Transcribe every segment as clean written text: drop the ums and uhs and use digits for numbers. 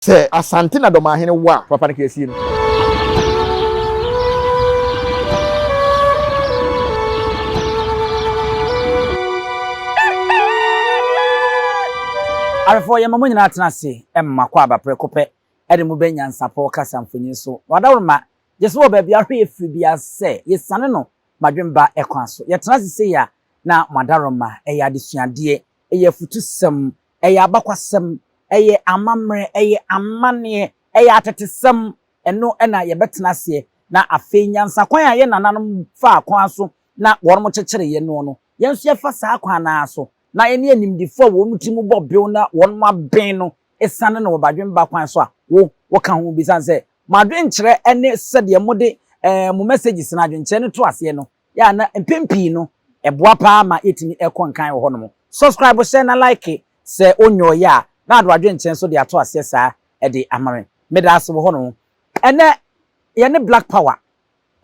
Sɛ Asante na Dɔmahene wɔ a, papa no ka asie no. Awefoɔ, yɛma mo nyinaa tena ase ma kɔ aba prɛko pɛ de mo bɛ nyansapɔ kasa mfonyin so. W'adaworoma, gye so wɔ baabi ahwɛ yɛ firi biara sɛ yɛsiane no madwemba kwan so. Yɛtena ase sei a na mo adaworoma, ɛyɛ adesuadeɛ, ɛyɛ afutusɛm, ɛyɛ abakwasɛm, ɛyɛ amammerɛ, ɛyɛ amanneɛ, ɛyɛ atetesɛm, ɛno na yɛbɛtena aseɛ na afei nyansakwan a yɛn nananom faa kwan so na wɔn kyekyereeɛ noɔ no, yɛn nso yɛfa saa kwan no ara so na yɛne animdefoɔ a wɔn tirim bɔ bew na wɔn aben no siane no wɔ badwemba kwan so a wo woka ho bi sane sɛ mo adwenkyerɛ ne sɛdeɛ mode eh, mo messages no adwenkyerɛ no to aseɛ no yɛ a na mpɛn pii no ɛboa paa ma yɛtumi kɔ nkan wɔ hɔnom. Subscribe, hyɛ na like sɛ wonyɔɔyɛ a na ade w'adwenkyerɛ nso de ato aseɛ saa de ama me. Meda ase wɔ hɔnom. Ɛnɛ yɛne Black Power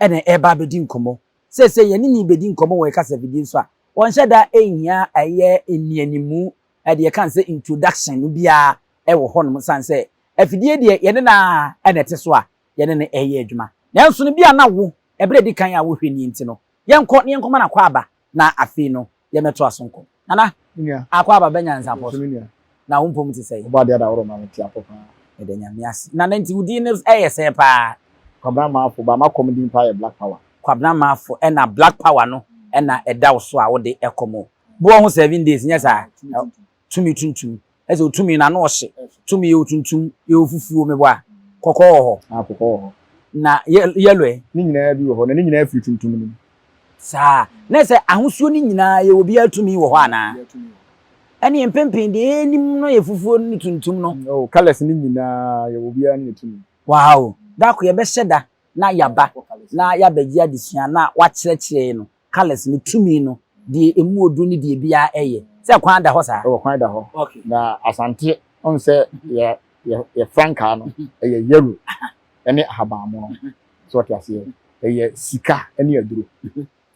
na ɛreba abɛdi nkɔmmɔ. Seesei yɛne no rebɛdi nkɔmmɔ wɔ yɛn kasafidie so a wɔnhyɛ da nhia ɛyɛ nnianimu deɛ yɛka no sɛ introduction no biara wɔ hɔnom sane sɛ afidie deɛ yɛne no ara na ɛte so a yɛne no reyɛ adwuma. Nanso no bi a na wo, ɛberɛ a ɛdi kan a wohwɛ nie nti no, yɛnkɔ na yɛnkɔma no akwaaba na afei no yɛmmɛtoa so nkɔ. Nana, akwaaba bɛ nyansapɔ so. Na wo mpom te sɛn? Ɔbɔ adeɛ adaworo ma me te apɔ paa. Meda Nyame ase. Nana nti wo din no yɛ sɛn paa? Kwabena Marfo, but m'akɔm din paa yɛ Black Power. Kwabena Marfo ɛna Black Power no ɛna ɛda wo so a wode ɛkɔm o. Boɔ ho 7 days nyɛ saa? Tumi tuntum. Ɛsɛ otumi no ano ɔhye. Tumi yɛ otuntum, yɛ ofufuo mebɔ a. Kɔkɔɔ wɔ hɔ. Ah, kɔkɔɔ wɔ hɔ. Na yellow ɛ? Ne nyinaa bi wɔ hɔ, na ne nyinaa firi tuntum no mu. Saa. Na sɛ ahosuo no nyinaa yɛ obiara tumi wɔ hɔ anaa? Ɛne mpempem deɛ yɛnim no yɛ fufuo ne tuntum no. Oh, colours no nyinaa yɛ obiara ne ne tumi. Wow. Dako yɛbɛhyɛ da na yaba na yɛabɛgye adesua na wakyerɛkyerɛ no colours no tumi no deɛ emu odu ne deɛ biara ɛyɛ. Sɛ kwan da hɔ saa? Ɛwɔ kwan da hɔ. Na Asante ɔn sɛ yɛ yɛ yɛ frankaa no ɛyɛ yellow ɛne ahabanmono. So ɔte aseɛ, ɛyɛ sika ɛne aduro.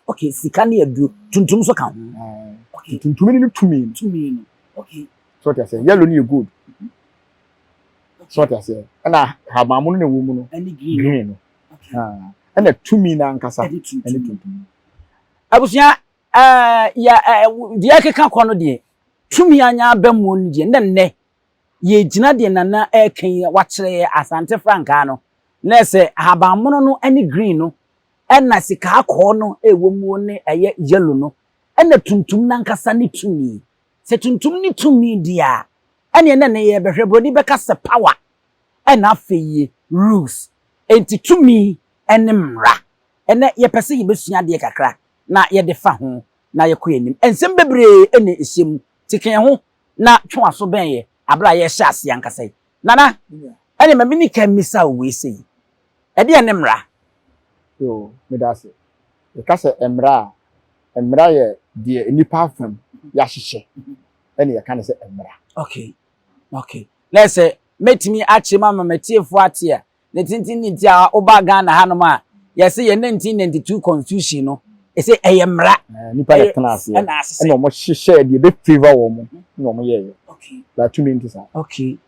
Okay, sika ne aduro. Tuntum nso ka ho. Okay. Tuntum ne tumi no. Tumi no. Okay. So ɔte aseɛ, yellow ne yɛ gold. So ɔte aseɛ, ɛna ahabanmono na ɛwɔ mu no. Ɛne green. Green no. Ɛna tumi no ankasa ɛne tuntum. Abusua, ɛɛ yɛ ɛɛ deɛ ɛkeka kɔ no deɛ tumi anya aba mu no deɛ nnɛ nnɛ yɛgyina deɛ Nana ɛreka yi wakyerɛ yɛ Asante frankaa no na ɛsɛ ahabanmono no ne green no ɛna sika akɔɔ no ɛwɔ mu ne ɛyɛ yellow no ɛna tuntum nankasa ne tumi. Sɛ tuntum ne tumi deɛ a ɛne ɛnɛ ne yɛbɛhwɛ buroni bɛka sɛ power ɛna afei yie rules. Enti tumi ɛne mmara. Ɛnɛ yɛpɛ sɛ yɛbɛsua adeɛ kakra na yɛde fa ho na yɛkɔ anim. Nsɛm bebree ɛna ɛhyɛ mu. Teke ho na twe w'aso bɛn yɛ abere a yɛhyɛ ase ankasa yi. Nana, ɛne ma mini ka mmisa wo wei sei. Ɛdeɛ ne mmara? Yo, meda ase. Yɛka sɛ mmara a, mmara yɛ deɛ nnipa afam yɛahyehyɛ ɛne yɛka no sɛ mmara. Okay. Na sɛ mɛtumi akyerɛ mu ama matiefoɔ ate a, ne tenten ne nti a woba Ghana hanom a, yɛsɛ yɛ 1992 constitution no, ɛsɛ ɛyɛ mmara. Nipa na tena aseɛ ɛna ahyehyɛ. Ɛna wɔn hyehyɛ deɛ ɛbɛ favour wɔn na wɔn yɛɛyɛ. Na tumi nti saa. Okay.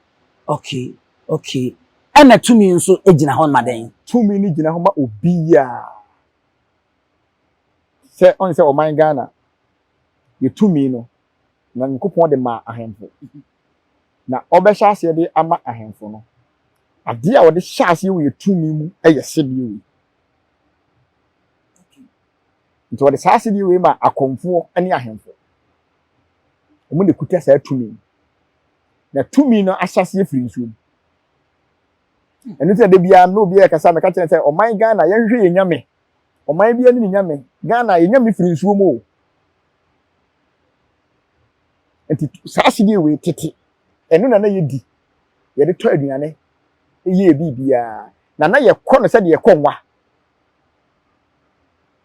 Ɛna tumi nso gyina hɔ ma dɛn? Tumi no gyina hɔ ma obiara. Sɛ ɔn sɛ ɔman Ghana yɛ tumi no na Nyankopɔn de ma ahemfo. Na ɔbɛhyɛ aseɛ de ama ahemfo no. Adeɛ a wɔde hyɛ aseɛ wɔ yɛ tumi mu yɛ sedeɛ wei. Nti wɔde saa sedeɛ wei ma akɔmfoɔ ne ahemfo. Wɔn na kuta saa tumi. Na tumi no ahyɛ aseɛ firi nsuo mu. Ɛno nti na da biara na obiara kasa mɛka kyerɛ sɛ ɔman Ghana yɛnhwehwɛ yɛn nyame. Ɔman biara ne ne nyame. Ghana yɛn nyame firi nsuo mu o. Nti saa sedeɛ wei tete ɛno na na yɛdi. Yɛde tɔ aduane yɛ biribiara. Na na yɛkɔ no sɛdeɛ yɛkɔ nwa.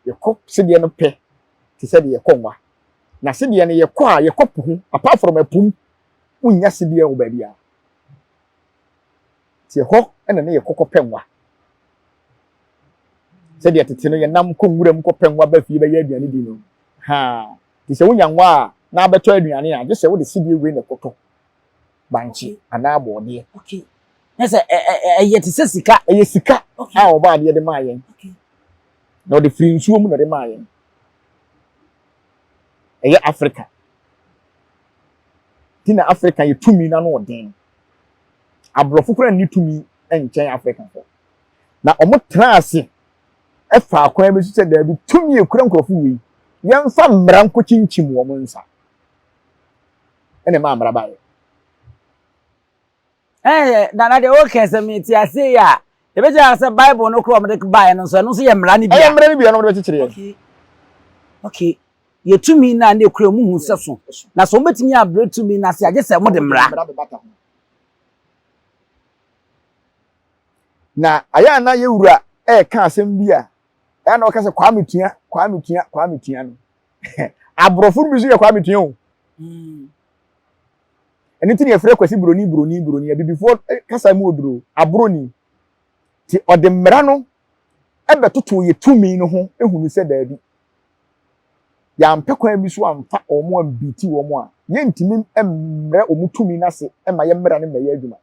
Yɛkɔ sedeɛ no pɛ te sɛdeɛ yɛkɔ nwa. Na sedeɛ no yɛkɔ a yɛkɔ po ho apart from ɛpo wonnya sedeɛ wɔ baabi a. Nti ɛhɔ ɛna ne yɛkɔ kɔpɛ nwa. Sɛdeɛ tete no yɛnam kɔ nwura mu kɔpɛ nwa ba fie bɛyɛ aduane di no. Ha. Nti sɛ wonya nwa a na abɛtɔ aduane a gye sɛ wode sedeɛ wei na ɛkɔtɔ bankye anaa bɔɔdeɛ. Na sɛ ɛyɛ te sɛ sika. Ɛyɛ sika a ɔbɔ adeɛ de maa yɛn. Na ɔde firi nsuo mu na ɔde maa yɛn. Ɛyɛ Africa. Ti na Africa yɛ tumi na no ɔden. Aborɔfo koraa nni tumi nkyɛn Africafoɔ. Na wɔn tena ase ɛfa akwan bi so sɛ daabi tumi ekura nkurɔfo wei. Yɛmfa mmara nkɔkyinkyim wɔn nsa. Ɛna ɛmaa mmara baeɛ. Ɛɛ nana deɛ woka sɛ mete ase yi a ebɛgyina sɛ Bible no korɔ wɔde baeɛ no nso ɛno nso yɛ mmara no bia. Ɛyɛ mmara no bia na wɔde bɛkyekyere yɛn. Okay. Okay. Yɛ tumi no a na ekura mu hu sɛ so na sɛ wɔbɛtumi abrɛ tumi no ase agye sɛ wɔde mmara. Na ayɛ a na yɛwura ɛreka asɛm bi a ɛyɛ na ɔka sɛ Kwame Tua Kwame Tua Kwame Tua no aborɔfo no bi nso yɛ Kwame Tua o. Ɛno nti na yɛfrɛ Kwasi Buroni Buroni Buroni. Abibifoɔ kasa mu oduro, aborɔni. Nti ɔde mmara no bɛtotoo yɛ tumi no ho hunu sɛ daabi, yɛampɛ kwan bi so amfa wɔn ambiiti wɔn a, yɛntumi mmrɛ wɔn tumi no ase ma yɛ mmara no mmɛyɛ adwuma.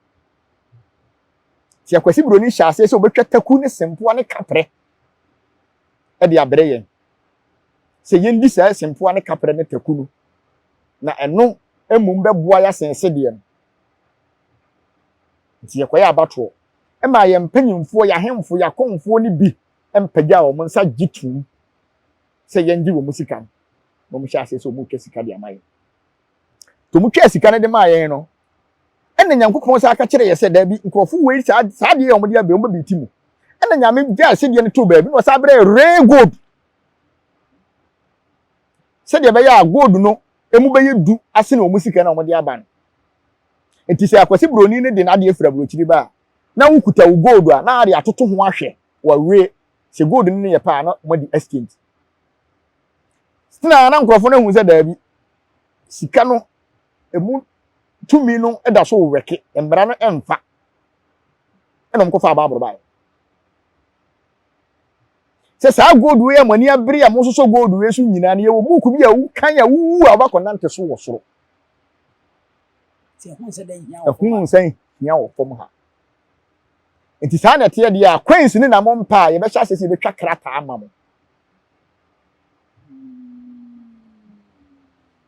Nti Akwasi Buroni hyɛ aseɛ sɛ ɔbɛtwa taku ne sempoa ne kaprɛ de abrɛ yɛn sɛ yɛndi saa sempoa ne kaprɛ ne taku no na ɛno mmom bɛboa yɛn asen sedeɛ no. Nti yɛkɔyɛ abatoɔ maa yɛn mpanyimfoɔ, yɛn ahemfo, yɛn akɔmfoɔ no bi mpagyaa wɔn nsa gye toom sɛ yɛngye wɔn sika no, na wɔhyɛ aseɛ sɛ wɔretwa sika de ama yɛn. Nti wɔtwaa sika no de maa yɛn no, ɛna Nyankopɔn san ka kyerɛ yɛ sɛ daabi, nkurɔfo wei saa saa adeɛ a wɔde abɛ wɔbɛbi ti mu. Ɛna Nyame gyaa sedeɛ no too baabi na ɔsan brɛ rare gold. Sɛdeɛ ɛbɛyɛ a gold no emu bɛyɛ du asene wɔn sika no a wɔde aba no. Nti sɛ Akwasi Buroni no de n'adeɛ firi aburokyiri ba a, na wokuta wo gold a, na ade atoto ho ahwɛ wɔawie sɛ gold no ne yɛ pɛ a na wɔadi exchange. Still a na nkurɔfoɔ no ahu sɛ daabi, sika no emu tumi no da so wɛke, mmara no mfa. Ɛna wɔkɔfaa Bible baeɛ. Sɛ saa gold wei a mo ani abere a mososɔ gold wei so nyinaa no, yɛwɔ buuku bi a wokan a wowu a wobɛkɔ nante so wɔ soro. Ɛho nsɛ hia wɔ fam ha. Nti saa na ɛteɛ deɛ a coins ne na mo mpa a yɛbɛhyɛ ase sɛ yɛbɛtwa krataa ama mo.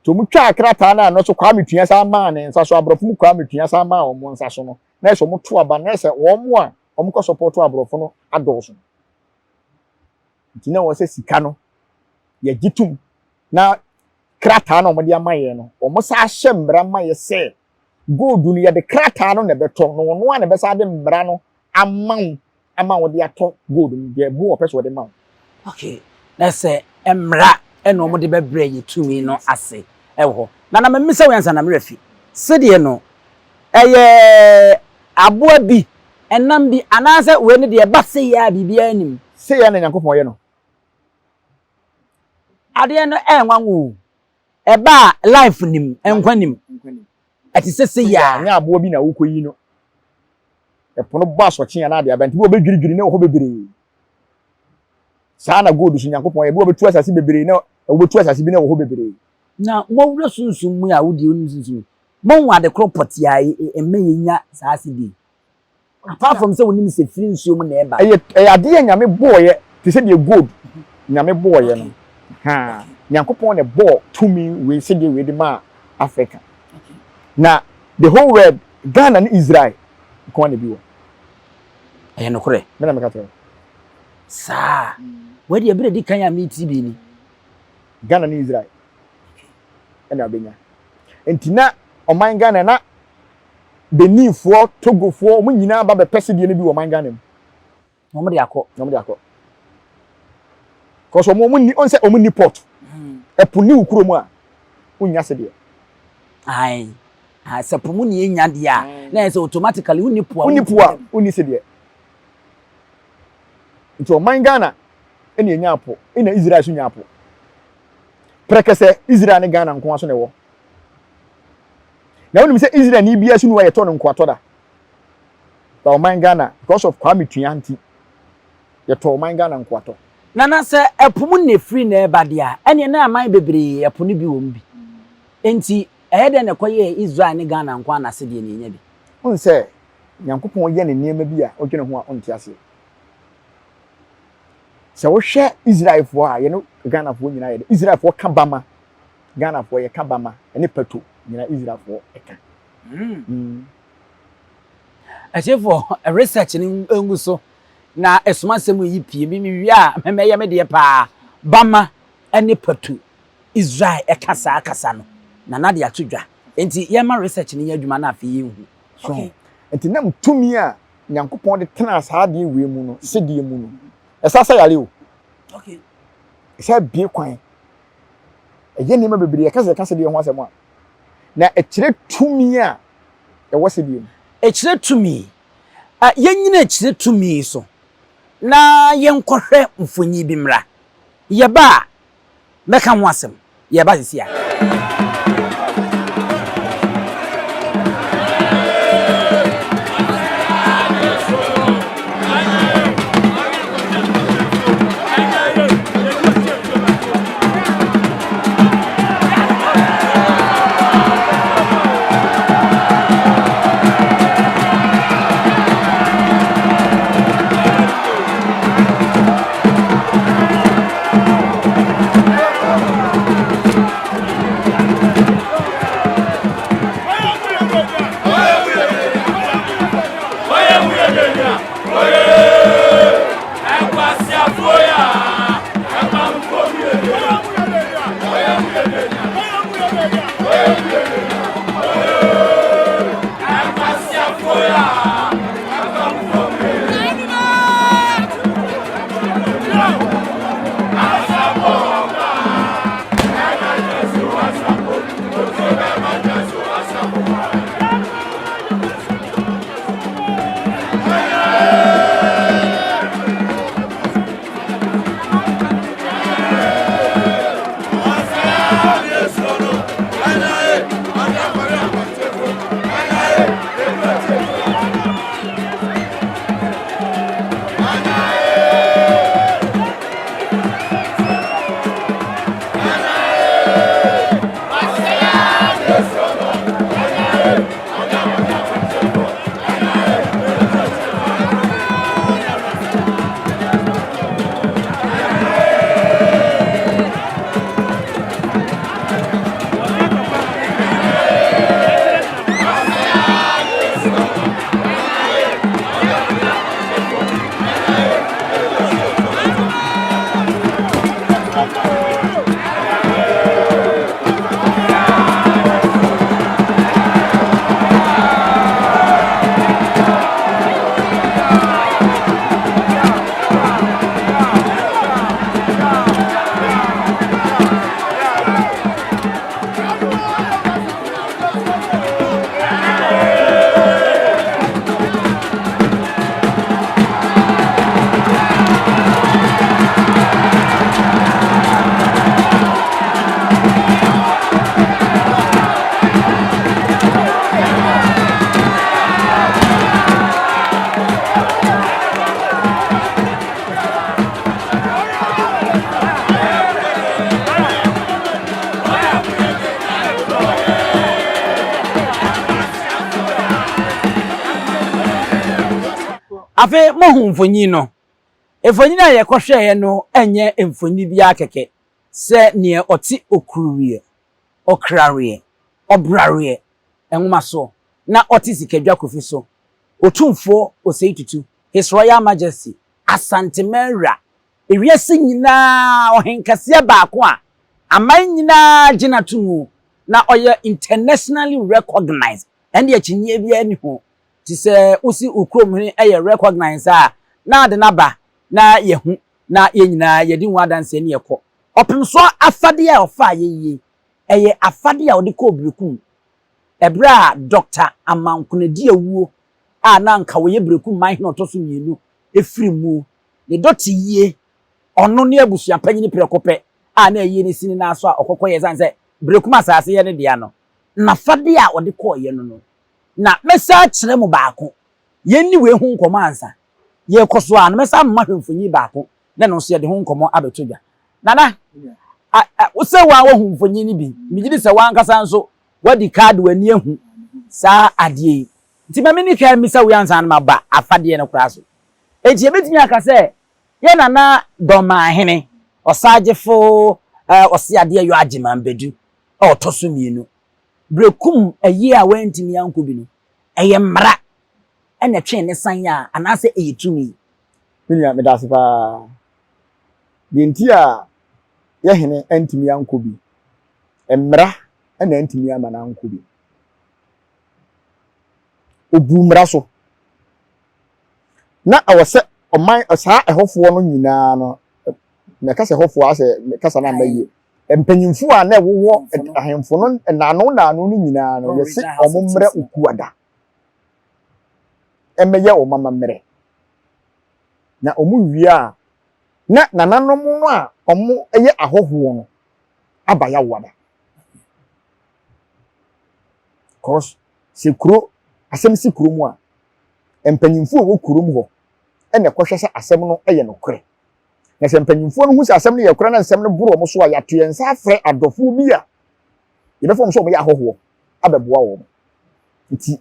Nti wɔn twaa krataa no a no so Kwame Tua san maa ne nsa so, aborɔfo mu Kwame Tua san maa wɔn nsa so no, na ɛsɛ wɔn to aba, na ɛsɛ wɔn a wɔn kɔ sɔpɔto aborɔfo no adɔɔso. Nti na wɔ sɛ sika no yɛgye tom na krataa na wɔde ama yɛn no, wɔn san ahyɛ mmara ma yɛ sɛ gold no yɛde krataa no na ɛbɛtɔ, na ɔno a na ɛbɛsan de mmara no ama wo ama wɔde atɔ gold no deɛ bo ɔpɛ sɛ ɔde ma wo. Okay, na sɛ mmara ɛna wɔn de bɛbrɛ yɛ tumi no ase ɛwɔ hɔ. Na na mmisa wo ansa na mmerɛ fi. Sedeɛ no ɛyɛ aboa bi, ɛnam bi anaasɛ wei no deɛ ɛba sei a biribiara nim. Sei a na Nyankopɔn yɛ no. Adeɛ no ɛyɛ nwanwa o. Ɛba a life nim, nkwa nim. Ɛte sɛ sei a. Nyɛ aboa bi na wokɔyi no. Ɛpo no bɔ asɔkye anaa ade aba nti bi wɔbɛdwiridwiri na ɛwɔ hɔ bebree. Saa na gold so Nyankopɔn yɛ. Bi wɔbɛtu asase bebree na wɔbɛtu asase bi na ɛwɔ hɔ bebree. Na moawura sunsum mu a wodeɛ wonim sunsum mu. Moahu ade korɔ pɔtee a ɛma yɛnya saa asedi yi? Apart from sɛ wonim sɛ firi nsuo mu na ɛba. Ɛyɛ ɛyɛ adeɛ a Nyame bɔɔyɛ te sɛ deɛ gold Nyame bɔɔyɛ no. Haa Nyankopɔn na ɛbɔɔ tumi wei sɛdeɛ wei de maa Africa. Na the whole world Ghana ne Israel nko ara na ebi wɔ. Ɛyɛ nokorɛ. Me na meka kyerɛ wo. Saa. Wei deɛ berɛ di kan a meti bi ni. Ghana ne Israel ɛna abɛnya. Nti na ɔman Ghana na Beninfoɔ, Togofoɔ, wɔn nyinaa ba bɛpɛ sedeɛ no bi wɔ ɔman Ghana mu. Na wɔn de akɔ. Na wɔn de akɔ. Kɔsɔ wɔn wɔn ni wɔn sɛ wɔn ni port. Ɛpo ni wo kurom a, wonnya sedeɛ. Ayi, sɛ po mu ni enya deɛ a, na yɛ sɛ automatically wonni po a. Wonni po a, wonni sedeɛ. Nti ɔman Ghana ɛna enya po, ɛna Israel so nya po. Prɛkɛsɛ Israel ne Ghana nko ara so na ɛwɔ. Na wonim sɛ Israel ni biara so ni wa yɛtɔ no nkoatɔ da. Ba ɔman Ghana because of Kwame Tua nti yɛtɔ ɔman Ghana nkoatɔ. Nana sɛ ɛpo mu na ɛfiri na ɛba deɛ a, ɛneɛ na aman bebree ɛpo no bi wɔ mu bi. Enti ɛyɛ dɛn na ɛkɔyɛɛ Israel ne Ghana nko ara na sedeɛ na yɛnya bi? Wohu sɛ. Nyankopɔn yɛ ne nneɛma bi a wodwene ho a wonte aseɛ. Sɛ wohwɛ Israelfoɔ a yɛne Ghanafoɔ nyinaa yɛ dɛ. Israelfoɔ ka bama, Ghanafoɔ yɛka bama ne pato nyinaa Israelfoɔ ka. Mm. Atiefoɔ, research no ngu so na ɛsoma nsɛm yi pie. Me mewie a mɛyɛ me deɛ paa. Bama ne patu Israel ɛka saa kasa no na na de ato dwa. Enti yɛma research no nyɛ adwuma na afei yɛnhu. So nti nam tumi a Nyankopɔn de tenaa saa adeɛ wei mu no sedie mu no ɛsa sa yare o. Okay. Ɛsa bie kwan. Ɛyɛ nneɛma bebree ɛka sɛ ɛka sedie ho asɛm a na ɛkyerɛ tumi a ɛwɔ sedie mu. Ɛkyerɛ tumi. Yɛnyina ɛkyerɛ tumi so na yɛnkɔhwɛ mfonyin bi mmra. Yɛba a, mɛka ho asɛm. Yɛreba sisi a. Afei mohu mfonyin no. Mfonyin a yɛkɔhwɛeɛ no nyɛ mfonyin biara kɛkɛ sɛ nea ɔte okuruweɛ, ɔkraweɛ, ɔbraweɛ nwoma so na ɔte sikadwa kofi so, Otumfoɔ Osei Tutu, His Royal Majesty, Asanteman Wura, ewiase nyinaa ɔhenkɛseɛ baako a aman nyinaa gye no ato mu na ɔyɛ internationally recognized, ɛnde akyinnyeɛ biara nni ho. Nti sɛ wosi wo kurom hene yɛ recognized a, na ade no aba na yɛahu na yɛn nyinaa yɛdi ho adanseɛ ne yɛkɔ. Ɔpemsoɔ afadeɛ a ɔfaa yɛ yie, ɛyɛ afadeɛ a ɔde kɔɔ Berekum ɛberɛ a Dɔkta Amankonadi awuo a na anka ɔyɛ Berekum man hene ɔtɔ so mmienu firi mu. Ne dɔte yie, ɔno ne abusua panyini prɛko pɛ a na ayie no si ne nan so a ɔkɔkɔyɛ ɛsiane sɛ Berekum asase yɛ ne dea no, n'afadeɛ a ɔde kɔeɛ no no. Na mɛsan akyerɛ mo baako. Yɛnni wei ho nkɔmmɔ ansa. Yɛrekɔ so ara no, mɛsan ama hwɛ mfonyin baako na ɛno nso yɛde ho nkɔmmɔ abɛto dwa. Nana, a, a, wo sɛ wo ara woahu mfonyin no bi. Megye di sɛ w'ankasa nso woadi ka de w'ani ahu saa adeɛ yi. Nti ma menni kan mmisa wei ansa na maba afadeɛ no koraa so. Enti yɛbɛtumi aka sɛ yɛn Nana Dɔmahene, Ɔsaagyefo Ɔseadeɛ Yaw Agyeman Badu a ɔtɔ so mmienu, Berekum ayie a wantumi ankɔ bi no, ɛyɛ mmara na ɛtwee ne san a anaasɛ ɛyɛ tumi? Me nua, meda ase paa. Deɛ nti a yɛ hene antumi ankɔ bi, mmara na antumi ama no ankɔ bi. Ɔbuu mmara so. Na ɛwɔ sɛ ɔman saa ɛhɔfoɔ no nyinaa no, mɛka sɛ ɛhɔfoɔ asɛ kasa no amma yie. Mpanyinfoɔ a na ɛwowɔ ahemfo no nnaano nnaano no nyinaa no, yɛse wɔn mmerɛ Okuada mmɛyɛ wɔn amammerɛ. Na wɔn wie a, na nananom no a wɔyɛ ahɔhoɔ no aba Yawoada. Cause sɛ kuro, asɛm si kuro mu a, mpanyinfoɔ a ɛwɔ kurom hɔ na ɛkɔhwɛ sɛ asɛm no yɛ nokorɛ. Na sɛ mpanyinfoɔ no hu sɛ asɛm no yɛ korɛ na nsɛm no boro wɔn so a, yɛato yɛn nsa afrɛ adɔfoɔ bi a yɛbɛfa wɔn sɛ wɔyɛ ahɔhoɔ abɛboa wɔn. Nti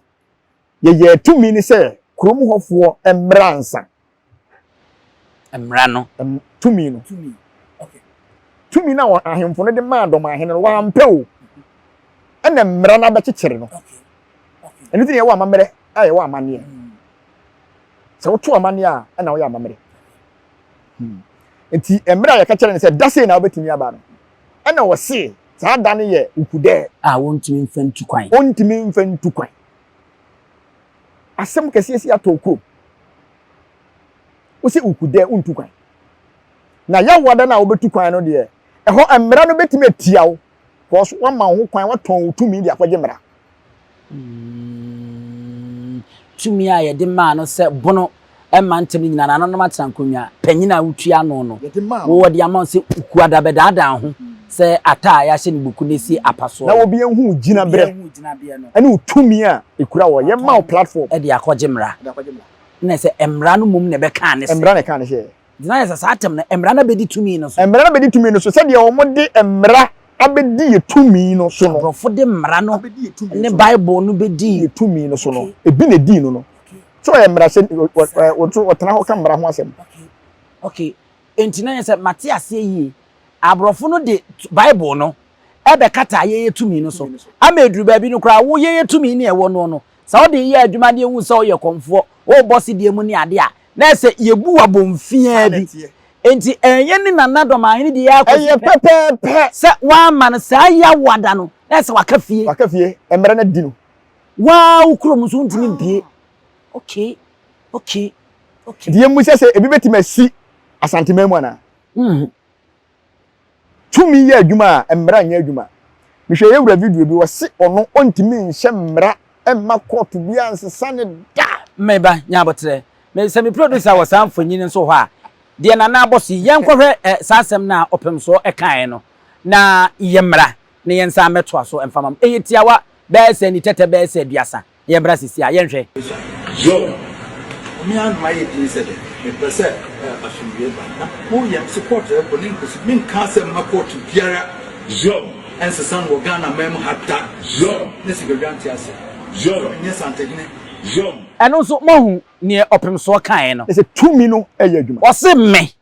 yɛyɛɛ tumi no sɛ kurom hɔfoɔ mmra ansa. Mmara no. Tumi no. Tumi no a ahemfo no de maa dɔmahene no, wɔampɛ o. Ɛna mmara no abɛkyekyere no. Ɛno nti na yɛwɔ amammerɛ a yɛwɔ amanneɛ. Sɛ woto amanneɛ a, ɛna woyɛ amammerɛ. Hmm. Nti mmerɛ a yɛka kyerɛ no sɛ da sei na wobɛtumi aba no, ɛna ɔse saa da no yɛ ukudɛ. A wɔntumi mfa ntu kwan. Ɔntumi mfa ntu kwan. Asɛm kɛseɛ si atɔ kurom. Wose ukudɛ wontu kwan. Na yawoada no a wobɛtu kwan no deɛ, ɛhɔ mmara no bɛtumi atia wo. Because woama wo ho kwan, woatɔn wo tumi de akɔgye mmara. Mm, tumi a yɛde maa no sɛ bono mma ntɛm no nyinaa nananom atena nkonnwa panyin a wotua ano no, wowɔ de ama wo sɛ kuada bɛdaadaa ho sɛ ata a yɛahyɛ no buku na esi apa soɔ Na obi ehu wo gyinaberɛ ɛne wo tumi a ekura wɔ, yɛma wo platform. De akɔgye mmara. Na sɛ mmara no mmom na ɛbɛkaa ne sɛ. Mmara na ɛkaa ne sɛ. Nti na yɛ sɛ saa atɛm no, mmara no abɛdi tumi no so. Mmara no abɛdi tumi no so, sɛdeɛ wɔde mmara abɛdi yɛ tumi no so no. Aborɔfo de mmara no ne Bible no bɛdii. Yɛ tumi no so no, ebi na edii no no. Sɛ ɔyɛ mmarahyɛ, ɔtena hɔ ka mmara ho asɛm. Okay, nti na yɛ sɛ mate aseɛ yie. Aborɔfo no de Bible no ɛbɛkata yɛyɛ tumi no so. Ama eduru baabi no koraa, wo yɛyɛ tumi ne ɛwɔ noɔ no, sɛ wode yɛ adwuma ne ehu sɛ woyɛ kɔmfoɔ, wobɔ sedie mu ne adeɛ a, na ɛsɛ yɛbu wo abomfiaa bi. Enti ɛnyɛ ne nana dɔmahene deɛ akɔsi Ɛyɛ pɛ. pɛpɛɛpɛ. Sɛ wamma no saa Yawoada no, na ɛsɛ waka fie. Waka fie, mmara no adi no. Waa wo kurom nso wontumi mpue. Okay, okay, okay. Nti yɛmmisa sɛ ebi bɛtumi asi Asanteman mu anaa? Mm. Tumi yɛ adwuma a, mmara nyɛ adwuma. Mehwɛ yɛn wura video bi, ɔse ɔno ɔntumi nhyɛ mmara mma kɔɔto biara nsesa no da. Me ba, nya aboterɛ. Me, sɛ me producer wɔ saa mfonyin no nso hɔ a, deɛ Nana abɔ so yi, yɛnkɔhwɛ eh, saa asɛm no a Ɔpemsoɔ kaeɛ no, na yɛmmra na yɛnsan mmɛtoa so mfa ma mo. Ɛyɛ tiawa, bɛyɛ sɛ nitɛtɛ bɛyɛ sɛ aduasa. Yɛmmra sisi a, yɛnhwɛ. Job, Me ara na mayɛ din sɛ dɛ mepɛ sɛ asomdwoeɛ ba na mo yam se kɔɔto ɛkɔ ne nkosi menka asɛm mma kɔɔto biara Job, ɛnsesa no wɔ Ghana man mu ha da Job, ne sikadwa nte ase Job, menyɛ Santehene Job. Ɛno nso moahu neɛ ɔpemsoɔ kaeɛ no. Ɛsɛ tumi no yɛ adwuma. Ɔse me,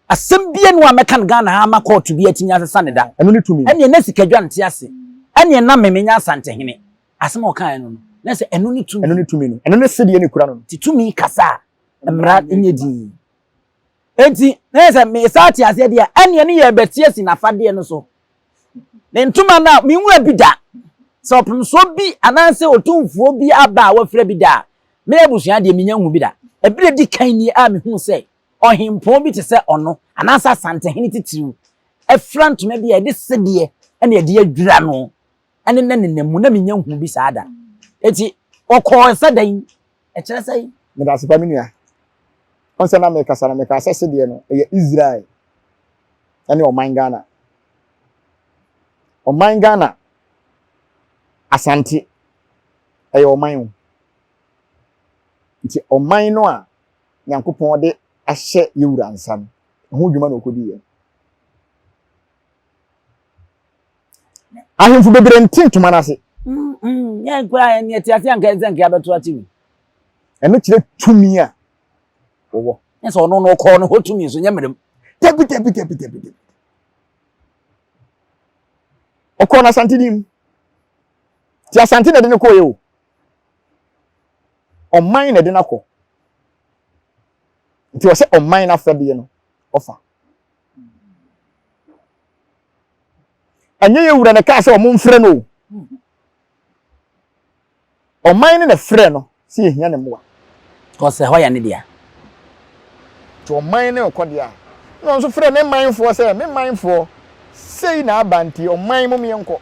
asɛm biara nni hɔ a mɛka no Ghana ha ama kɔɔto bi atumi asesa no da. Ɛno ne tumi no. Ɛneɛ na sikadwa nte ase. Ɛneɛ na me menyɛ Asantehene. Asɛm a ɔkaeɛ no no, na sɛ ɛno ne tumi. Ɛno ne tumi no. Ɛno ne sedeɛ na ɛkura no no. Nti tumi kasa a, mmara nyɛ dinn. Enti, na yɛ sɛ mesan te aseɛ deɛ a, ɛneɛ ne yɛrebɛte asi n'afadeɛ no so. Ne ntoma no a, menwura bi da. Sɛ ɔpemsoɔ bi anaasɛ otumfoɔ bi aba a wafira bi da a, me abusua deɛ mennya nhu bi da. Ɛberɛ a ɛdi kan nie a mehuu sɛ ɔhempɔn bi te sɛ ɔno anaasɛ Asantehene titiriw afira ntoma bi a yɛde sedeɛ na yɛde adwira no ne na nenam mu, na mennya nhuu bi saa da. Enti ɔkɔɔ sɛ dɛn? Ɛkyerɛ sɛn? Medase pa me nua. Ɔn sɛ na mekasa no mekaa sɛ sedeɛ no ɛyɛ Israel ɛne ɔman Ghana. Ɔman Ghana Asante ɛyɛ ɔman o. Nti ɔman no a Nyankopɔn de ahyɛ yɛwura nsa no ɛho dwuma na ɔkɔdiiɛ. Ahemfo bebree nte ntoma no ase. Mm. Yɛn koraa yɛn yɛte ase anka ɛsɛ nka yɛabɛto akyi bi. Ɛno kyerɛ tumi a wɔwɔ. Nyɛ sɛ ɔno no ɔkɔɔ no hɔ tumi so nyɛ mmerɛm. Dabi dabi dabi dabi dabi. Ɔkɔɔ no Asante din mu. Ti Asante na ɛde no kɔɔ yɛ o. Ɔman na ɛde no akɔ. Nti ɔsɛ ɔman no afɛdeɛ no ɔfa. Ɛnyɛ yɛ wura na ɛkaa sɛ ɔmo mfrɛ no o. Ɔman no na ɛfrɛ no sɛ yɛhia ne mmoa. Kɔsɛ hɔ yɛ ne dea. Nti ɔman no rekɔ deɛ a, na ɔno nso frɛ ne manfoɔ sɛ, me manfoɔ, sei na aba nti ɔman mom yɛnkɔ.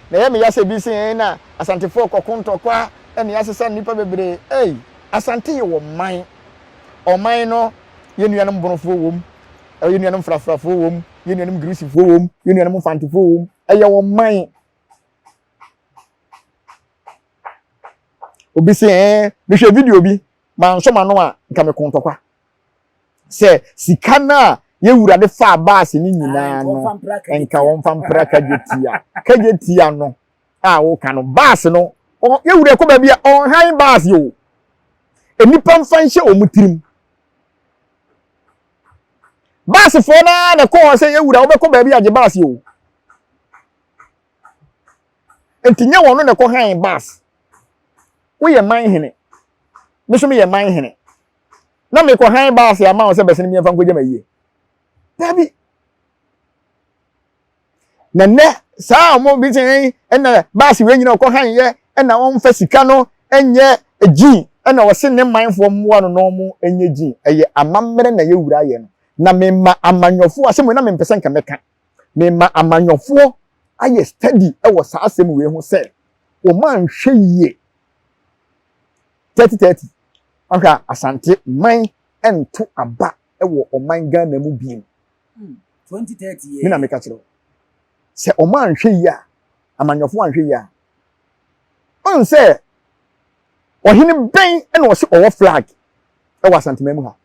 Na ɛyɛ me ya sɛ bi se ɛn na Asantefoɔ kɔko ntɔkwa ɛna yɛasesa nnipa bebree. Ei, Asante yɛ wɔ man. Ɔman no, yɛn nuanom Bonofoɔ wom, yɛn nuanom Frafrafoɔ wom, yɛn nuanom Girisifoɔ wom, yɛn nuanom Mfantefoɔ wom. Ɛyɛ ɔman. Obi se ɛn, mehwɛ video bi, mansɔ m'ano a, nka meko ntɔkwa. Sɛ sika no a yɛn wura de faa baase no nyinaa no, nka wɔmfa mpra kagyetia. Kagyetia no a woka no, baase no, yɛn wura kɔ baabi a ɔnhan baase o. Nnipa mfa nhyɛ wɔn tirim. Baasefoɔ no ara na ɛkɔ hɔ sɛ yɛn wura wobɛkɔ baabi agye baase o. Nti nyɛ wɔn na ɛkɔ han baase. Woyɛ man hene. Me nso meyɛ man hene. Na mekɔ han baase ama wo sɛ bɛsene mmiɛnfa nkɔgya ma yie. Dabi. Na nnɛ saa a wɔn bi sɛ ɛna baase wei nyina ɔkɔ han yɛ ɛna wɔmfa sika no nyɛ gyin ɛna wɔse ne manfoɔ mmoa no na wɔn nyɛ gyin. Ɛyɛ amammerɛ na yɛwura yɛ no. Na mema amanyɔfoɔ asɛm wei na mempɛ sɛ nka mɛka. Mema amanyɔfoɔ ayɛ study wɔ saa asɛm wei ho sɛ wɔn anhwɛ yie 3030 ahwɛ a Asante man nto aba wɔ ɔman Ghana mu biem. 2030 Me na meka kyerɛ wo. Sɛ wɔn anhwɛ yie a, amanyɔfoɔ anhwɛ yie a, ɔn sɛ ɔhene bɛn na ɔse ɔwɔ flag wɔ Asanteman mu ha.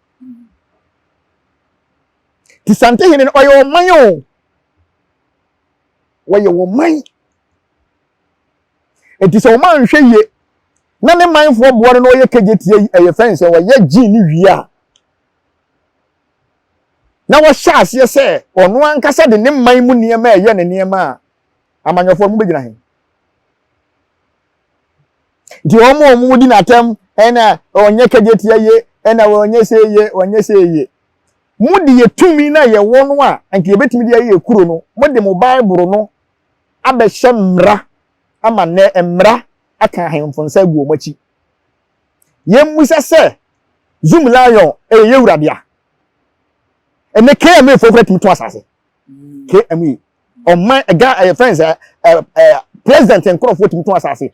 Ti Santehene no ɔyɛ ɔman o. Wɔyɛ ɔman. Enti sɛ wɔn anhwɛ yie na ne manfoɔ boa no na ɔyɛ kegye tie yi ɛyɛ fɛn sɛ ɔyɛ gyin ne wie a na wɔhyɛ aseɛ sɛ ɔno ankasa de ne man mu nneɛma ɛyɛ ne nneɛma a amanyɔfoɔ no bɛgyina he. Nti wɔn a wɔn di n'atɛm ɛna ɔnyɛ kegye tie ye ɛna ɔnyɛ sɛ ye ɔnyɛ sɛ ye. Mo de yɛ tumi na yɛwɔ no a nka yɛbɛtumi de ayɛ yɛ kuro no mo de mo Bible no abɛhyɛ mmara ama nnɛ mmara aka ahemfo nsa agu wɔn akyi. Yɛmmisa sɛ, Zoom Lion ɛyɛ yɛ wura dea? Ɛnɛ KMA foɔ kora tumi to asase. KMA ɔman ɛga ɛyɛ fɛn sɛ ɛ ɛ president nkorɔfoɔ tumi to asase.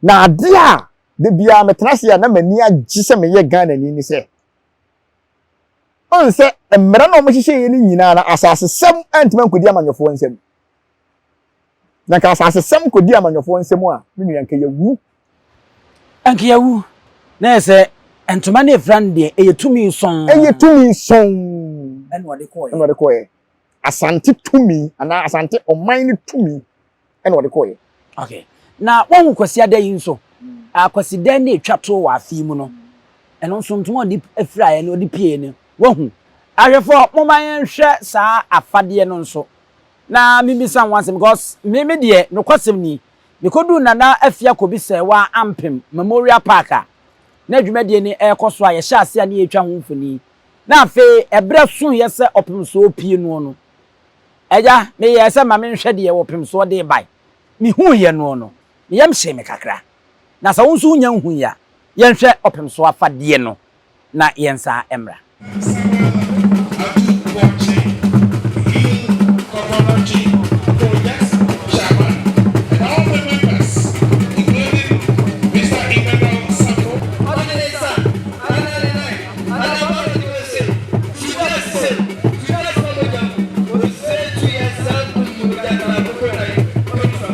Na adeɛ a de biara metena ase a na m'ani agye sɛ meyɛ Ghana ni ne sɛ ɔn sɛ mmara na wɔhyehyɛ yɛ no nyinaa na asasesɛm antumi ankɔdi amanyɔfoɔ nsam. Na nka asasesɛm kɔdi amanyɔfoɔ nsam a, me nua, nka yɛawu. Nka yɛawu. Na yɛ sɛ ntoma no efira no deɛ, ɛyɛ tumi sɔnn. Ɛyɛ tumi sɔnn. Ɛna ɔde kɔɔɛ. Ɛna ɔde kɔɔɛ. Asante tumi anaa Asante ɔman no tumi ɛna ɔde kɔɔɛ. Okay. Na wahu Kwasiada yi nso, Akwasidan no a etwa to wɔ afe yi mu no, ɛno nso ntoma a ɔde firaeɛ no, ɔde pieeɛ no, wahu. Ahwɛfoɔ, momma yɛnhwɛ saa afadeɛ no nso na memmisa ho asɛm because me me deɛ, nokwasɛm ni, mekɔduu Nana Afia Kobi Sɛɛwaa Ampem Memorial Park a na dwumadie no rekɔ so a yɛhyɛɛ aseɛ a ne yɛretwa ho mfoni, na afei ɛberɛ soeɛ sɛ ɔpemsoɔ pue noɔ no, Agya, meyɛɛ sɛ ma menhwɛ deɛ ɔpemsoɔ de rebae. Mehuiɛ noɔ no, me yam hyee me kakra. Na sɛ wo nso wonnya nhui a, yɛnhwɛ ɔpem so afadeɛ no na yɛnsan mmra. Samuel Adu Boakye, Hill Cognology Project Chairman, and all the members, including Mister Emmanuel Safo. Ɔde ne nsa anaa ne nan anaa bɔne de bɛhyɛ mu, tugyase, tugyase ma mogya mu, ose tu yɛn saa kum mogya na akokɔ nan kɔnifa.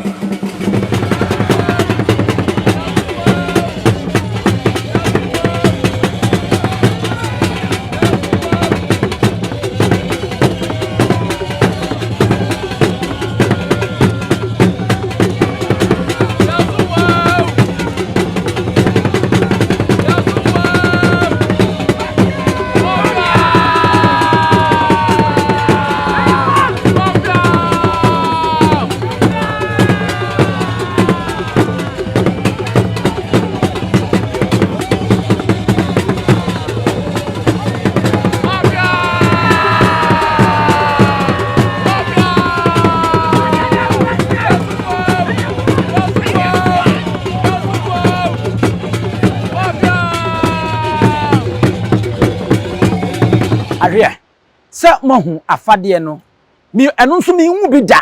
Ahwɛ sɛ moahu afadeɛ no, me ɛno nso menhu bi da.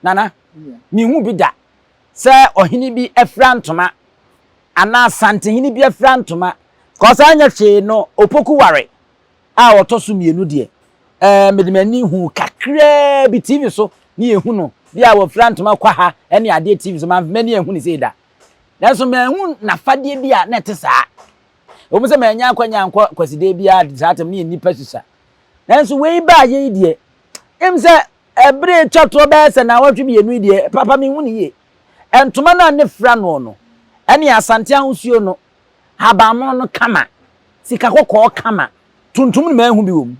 Nana, menhu bi da sɛ ɔhene bi afira ntoma anaa santehene bi afira ntoma. Kɔsa anyɛ hwee no, Opoku ware a ɔtɔ so mmienu deɛ, ɛɛ mede m'ani hu kakraa bi TV so ne yɛhu no bi a wɔfira ntoma kɔ ha ne adeɛ TV so, mamfa m'ani anhu ne sei da. Nanso manhu n'afadeɛ bi a na ɛte saa. Ɛwom sɛ mannya akwanya ankɔ Kwasideɛ biara saa tam ne yɛ nnipa susua. Nanso wei baayɛ yi deɛ, ɛm sɛ ɛberɛ atwa toɔ bɛyɛ sɛ naawɔtwe mmienu yi deɛ, papa menhu no yie. Ntoma no a ne fira noɔ no, ɛne Asante ahosuo no, habanmono no kama, sika kɔkɔɔ kama, tuntum no manhu bi wɔ mu.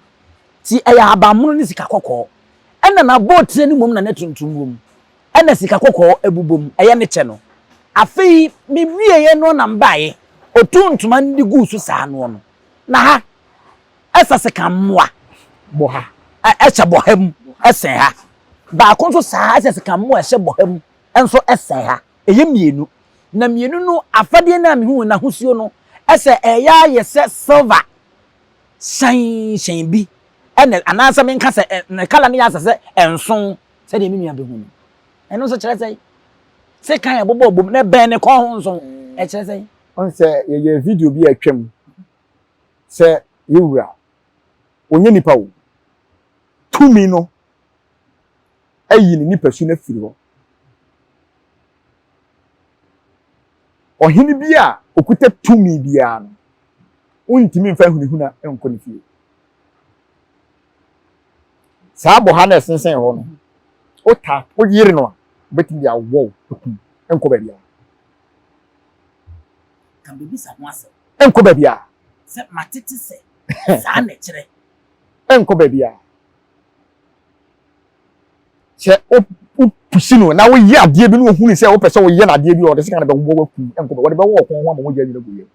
Ti ɛyɛ habanmono ne sika kɔkɔɔ. Ɛna n'abɔɔtire no mmom na ne tuntum wɔ mu. Ɛna sika kɔkɔɔ bobɔ mu, ɛyɛ ne kyɛ no. Afei mewieɛ no na mebaeɛ, ɔtuu ntoma no de guu so saa noɔ no, na ha ɛsɛ sika mmoa bɔha ɛhyɛ bɔha mu ɛsɛn ha, baako nso saa ɛsɛ sika mmoa ɛhyɛ bɔha mu nso ɛsɛn ha, ɛyɛ mmienu. Na mmienu no afadeɛ no a mehuu n'ahosuo no ɛsɛ ɛyɛ ayɛ sɛ silver hyɛnhyɛn bi ɛna anaasɛ menka sɛ ne kala no yɛ asɛ sɛ nson sɛdeɛ me nua bɛhu no. Ɛno nso kyerɛ sɛn? Sekan a ɛbobɔ bom na ɛbɛn ne kɔn ho nso, ɛkyerɛ sɛn? Ɔn sɛ yɛyɛ video bi a atwam sɛ yɛ wura, ɔnyɛ nipa o, tumi no ayi ne nipasu no afiri hɔ. Ɔhene bi a ɔkuta tumi biara no, wontumi mfa hunahuna nkɔ ne fie. Saa bɔha no a ɛsensɛn hɔ no, wota woyere no a, wobɛtumi de awɔ wo akum. Ɛnkɔ baabiara. Ka bebisa ho asɛm. Ɛnkɔ baabiara. Sɛ matete sɛ saa na ɛkyerɛ. Ɛnkɔ baabiara. Sɛ wopusi no na woyɛ adeɛ bi na ohunu sɛ wopɛ sɛ woyɛ no adeɛ bi a ɔde sika no bɛwɔ wakum. Ɛnkɔ baabi. Wɔde bɛwɔ ɔkɔn ho ama mogya nyina gu yam.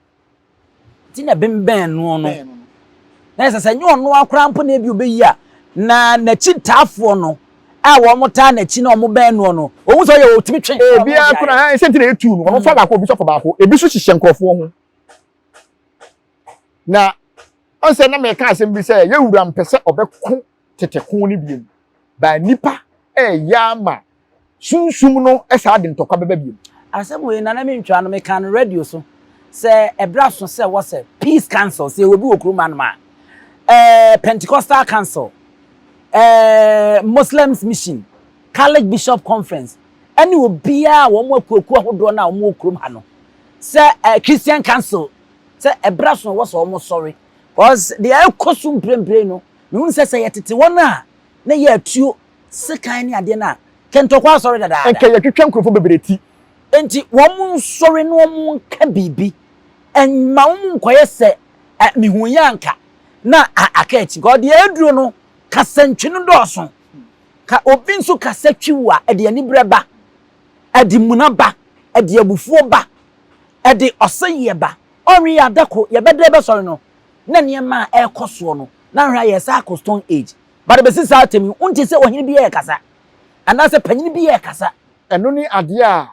Nti na ɛbembɛn noɔ no. Na ɛsɛ sɛ nyɛ ɔno ara koraa mpo na ebi ɔbɛyi a, na n'akyitaafoɔ no a wɔtaa n'akyi na wɔbɛn noɔ no, wɔhu sɛ ɔyɛ ɔtumi twe. Ebiara koraa, sɛ nti na yɛtu no, ɔno fa baako, obi nso fa baako, ebi nso hyehyɛ nkurɔfoɔ ho. Na ɔn sɛ na mɛka asɛm bi sɛ yɛn wura mpɛ sɛ ɔbɛko tete ko no biom, baa nipa ɛyɛ ama Sunsum no saa de ntɔkwa bɛba bio. Asɛm wei Nana mentwaa no, mekaa no radio so sɛ ɛberɛ aso sɛ wɔsɛ Peace Council, sɛ yɛwɔ bi wɔ kurom hanom a, eh, Pentecostal Council, eh, Muslims Mission, Catholic Bishop Conference, ɛne obiara a wɔn akuakuo ahodoɔ no a wɔn wɔ kurom ha no, sɛ eh, Christian Council, sɛ ɛberɛ aso a wɔsɛ wɔn sɔre. Cause deɛ ɛkɔ so mprempren no, mehunu sɛ sɛ yɛtete wɔn a na yɛ atuo sekan ne adeɛ no a, kɛ ntɔkwa asɔre dadaada. Nka yɛtwitwa nkurɔfoɔ bebree ti. Enti wɔn nsɔre na wɔn nka biribi, mma wɔn nkɔyɛ sɛ mehuu yɛ anka na aka akyi. Kɔ deɛ aduro no, kasantwi no dɔɔso. Ka obi nso kasa twi wo a, ɛde aniberɛ ba, ɛde muna ba, ɛde abufuo ba, ɛde ɔsɛeɛ ba. Ɔnwe yɛ adako, yɛbɛda yɛbɛsɔre no, na nneɛma a ɛrekɔ soɔ no, na ahwɛ a yɛresan akɔ stone age. But bɛsi saa tɛm yi, wonte sɛ ɔhene bi rekasa, anaasɛ panyin bi rekasa. Ɛno ne adeɛ a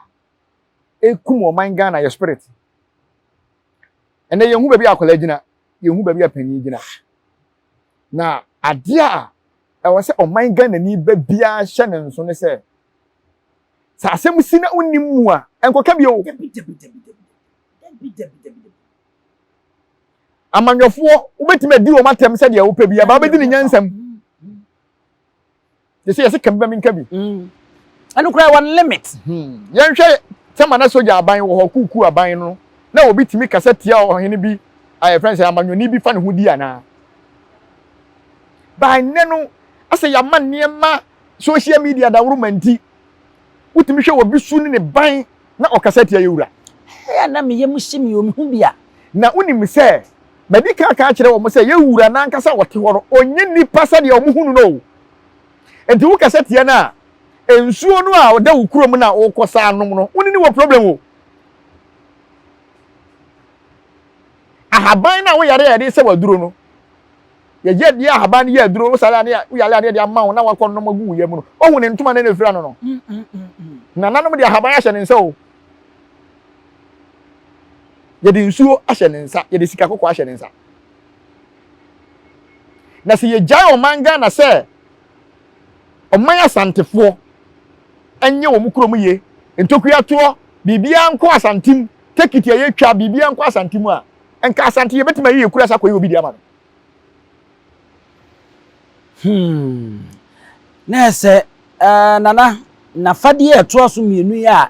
ɛkum ɔman Ghana, yɛ spirit. Ɛnɛ yɛnhu baabi a akwadaa gyina, yɛnhu baabi a panyin gyina. Na adeɛ a ɛwɔ sɛ ɔman Ghanani ba biara hyɛ ne nso ne sɛ, sɛ asɛm si na wonnim mu a, nkɔka bio. Dabi, dabi, dabi, dabi, dabi, dabi, dabi, dabi. Amanyɔfoɔ, wobɛtumi adi wɔn atɛm sɛdeɛ wopɛ bi, aba wobɛdi ne nyansam. Te sɛ yɛsɛ ka bi ma menka bi. Ɛno koraa wɔn limit. Yɛnhwɛ sɛma na sogya aban wɔ hɔ, kuukuu aban no, na obi tumi kasa tia ɔhene bi a yɛfrɛ no sɛ amanyɔni bi fa ne ho di anaa? By nnɛ no, asɛ yɛama nneɛma social media dawuroma nti, wotumi hwɛ obi su ne ne ban na ɔkasa tia yɛ wura. Ɛyɛ a na me yam hye me o, mehu bi a. Na wonim sɛ madi kan aka akyerɛ wɔn sɛ yɛ wura no ankasa a ɔte hɔ no, ɔnyɛ nipa sɛdeɛ wɔhu no no o. Enti wokasa tia no a, nsuo no a ɔda wo kurom no a wokɔsa anom no, wo ne no wɔ problem o. Ahaban no a woyare a yɛde sɛ w'aduro no, yɛyɛ deɛ ahaban no yɛ aduro, wosare a ne woyare a ne yɛde ama wo na wakɔ nom agu wo yam no, wohu ne ntoma no na efira no no. Nananom de ahaban ahyɛ ne nsa o. Yɛde nsuo ahyɛ ne nsa, yɛde sika kɔkɔɔ ahyɛ ne nsa. Na sɛ yɛgyae ɔman Ghana sɛ ɔman Asantefoɔ nyɛ wɔn kurom ye, ntokuatoɔ, biribiara nkɔ Asante mu, tekiti a yɛtwa, biribiara nkɔ Asante mu a, nka Asante yɛbɛtumi ayɛ yɛ kura sa akɔyɛ obi de ama no. Hmm. Na ɛsɛ eh, Nana, n'afadeɛ a ɛtoa so mmienu yi a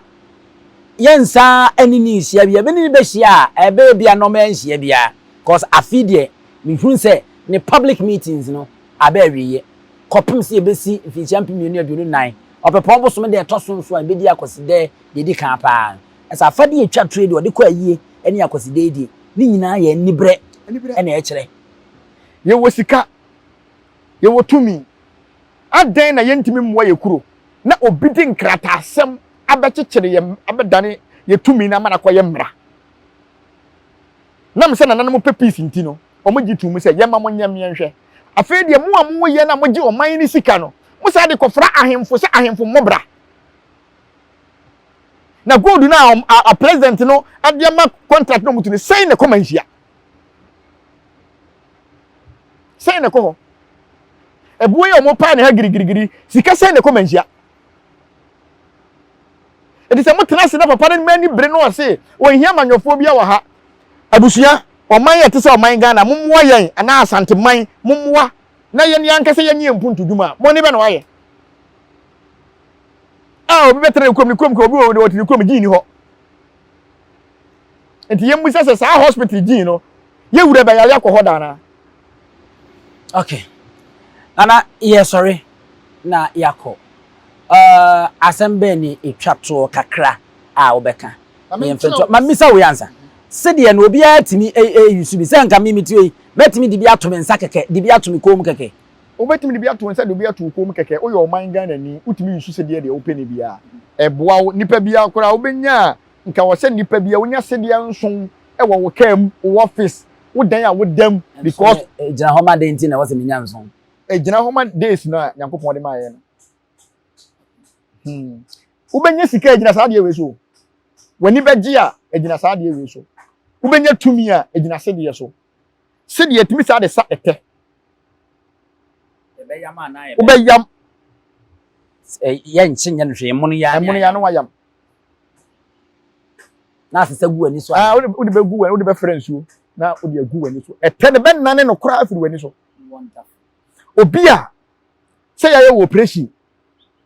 yɛnsan ne ne nhyia bi, yɛbɛne ne bɛhyia a, ɛbɛyɛ bi a nɔɔma ɛnhyia biara. Cause afe deɛ, mehunu sɛ ne public meetings no aba awieɛ. Kɔpem sɛ yɛbɛsi mfinhyia 2024, Ɔpɛpɔn bosome da ɛtɔ so nson a yɛbɛdi Akwasidɛ deɛ ɛdi kan paa no. Ɛsɛ afadeɛ a ɛtwa toɔ yi deɛ ɔde kɔ ayie ne Akwasidɛ yi deɛ, ne nyinaa yɛ aniberɛ na ɛkyerɛ. Yɛwɔ sika, yɛwɔ tumi, adɛn na yɛntumi mmoa yɛn kuro na obi de nkrataasɛm abɛkyekyere yɛn, abɛdane yɛn tumi no ama no akɔyɛ mmara? Nam sɛ nananom pɛ peace nti no, wɔgye too mu sɛ yɛmma monyɛ mmeɛnhwɛ. Afei deɛ mo a moyɛ no a mogye ɔman no sika no, mo saa de kɔfra ahemfo sɛ ahemfo mmɔ bra. Na gold no a, a president no de ama contract no wɔtu no, sɛn na ɛkɔ manhyia? Sɛn na ɛkɔ hɔ? Ɛboɔ yi a wɔpae ne ha girigirigiri, sika sɛn na ɛkɔ manhyia? Enti sɛ motena ase na papa no ani bere no ɔse ɔnhia amanyɔfoɔ biara wɔ ha. Abusua, ɔman a ɛte sɛ ɔman Ghana, mommoa yɛn anaa Asanteman, mommoa na yɛn ankasa yɛnyɛ yɛn mpuntu dwuma a, bɔne bɛ na wayɛ? A obi bɛtena ne kurom, ne kurom kura obi wɔ ɔte ne kurom, gyin ni hɔ. Nti yɛmmisa sɛ saa hospital gyin no, yɛwura bɛyare akɔ hɔ da anaa? Okay. Nana, yɛsɔre na yɛakɔ. Uh, asɛm bɛn ne ɛtwa toɔ kakra a wobɛka? Ma mmisa wei ansa. Sedeɛ no obiara tumi ɛyusu bi sɛ nka me mete yi mɛtumi de bi ato me nsa kɛkɛ de bi ato me kɔn mu kɛkɛ. Wobɛtumi de bi ato wo nsa de bi ato wo kɔn mu kɛkɛ. Woyɛ ɔman Ghanani, wotumi yusu sedeɛ deɛ wopɛ no biara. Ɛboa wo. Nipa biara koraa wobɛnya a nka wɔ sɛ nipa biara wonya sedeɛ nson wɔ wo kaa mu, wo office, wo dan a woda mu because. Ɛgyina hɔ ma dɛn nti na ɛwɔ sɛ menya nson? Ɛgyina hɔ ma days no a Nyankopɔn de maa yɛn no. Hmm. Wobɛnya sika ɛgyina saa adeɛ wei so. W'ani bɛgye a ɛgyina saa adeɛ wei so. Wobɛnya tumi a ɛgyina sedeɛ so. Sedeɛ tumi saa de sa ɛtɛ. Wobɛyam. Yɛnkye nyɛ no hwee, ɛmono ya. Ɛmono ya no wayam. Na asesa gu w'ani so. Ah, wode bɛgu w'ani, wode bɛfrɛ nsuo na wode agu w'ani so. Ɛtɛ no bɛnane no koraa afiri w'ani so. Obi a sɛ yɛayɛ wɔ operation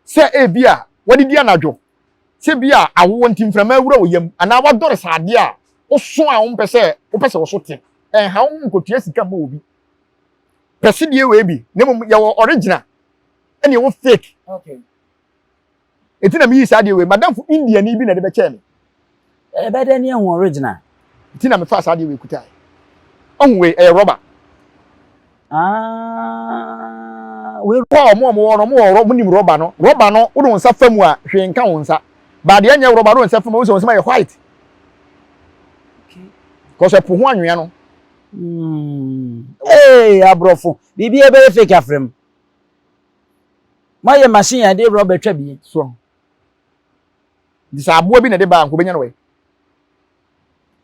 sɛ ebi a wadidi anadwo sɛ bi a awoɔ nti mframa awura wo yam anaa wadɔre sɛ adeɛ a woso a wompɛ sɛ wopɛ sɛ woso te ɛnha wo ho nkɔtua sika mma obi pɛ sedie wei bi na mmom yɛwɔ original ɛne ɛwɔ fake okay. Enti na meyii saa adeɛ wei. M'adamfo Indiani bi na ɛde bɛkyɛɛ me. Ɛbɛyɛ dɛn ne ahu original? Enti na mefaa saa adeɛ wei kutae. Ɔhu wei, ɛyɛ rɔba. Ah, wei. Kɔ a wɔn a wɔwɔ no, wɔn wɔ wɔn nim rɔba no. Rɔba no, wode wo nsa fa mu a, hwee nka wo nsa. But deɛ ɛnyɛ rɔba, wode wo nsa fa mu a, wohu sɛ wo nsam ayɛ white. Cause ɛpo ho anwea no. Hmm. Hey, aborɔfo, biribi ɛbɛyɛ fake afrɛ mu. Moayɛ machine a yɛde rɔba twa bi. So nti sɛ aboa bi na ɛde ba a nka obenya no wɛ?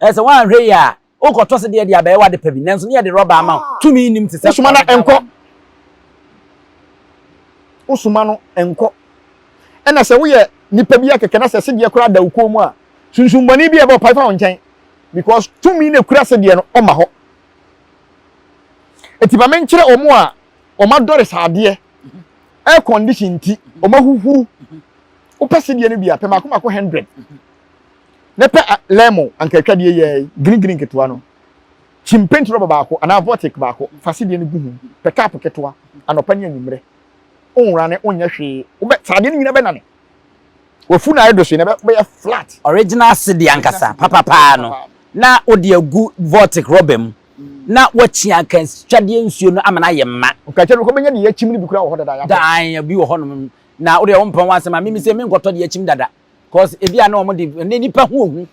Ɛyɛ sɛ woanhwɛ yie a wokɔtɔ se deɛ de abɛyɛ w'ade pa bi nanso ne yɛde rɔba ama wo. Tumi nnim te sɛ Wosoma no nkɔ. Wosoma no nkɔ. Ɛna sɛ woyɛ nipa bi akɛkɛ na sɛ sedeɛ koraa da wo kɔn mu a, sunsumbɔne bi a ɛbɛ ɔpae fa wo nkyɛn because tumi na ekura sedeɛ no ɔma hɔ. Eti ma menkyerɛ wɔn a wɔn adɔre saa adeɛ air condition nti wɔn ahuhuru wopɛ sedeɛ no bi a pɛ mako mako hundred na pɛ lemon anka atwadeɛ yɛ green green ketewa no kyim paint rɔba baako anaa vortic baako fa sedeɛ no gu ho pɛ cup ketewa anɔpa ne anwummerɛ wonwura ne wonyɛ hwee wobɛ saa adeɛ no nyina bɛnane wafu na ayɛ dose na bɛyɛ flat. Original sedeɛ ankasa papapaa no na wode agu vortic rɔba mu na wakyi anka twadeɛ nsuo no ama no ayɛ ma. Nka kyerɛ no kɔbɛnya deɛ yɛakyim no bi koraa wɔ hɔ dada yɛatɔ. Ae bi wɔ hɔnom na wodeɛ wompɛ ho asɛm a mimi sɛ menkɔtɔ deɛ akyim dada cause ebi a na wɔn de ne nipa ho ohu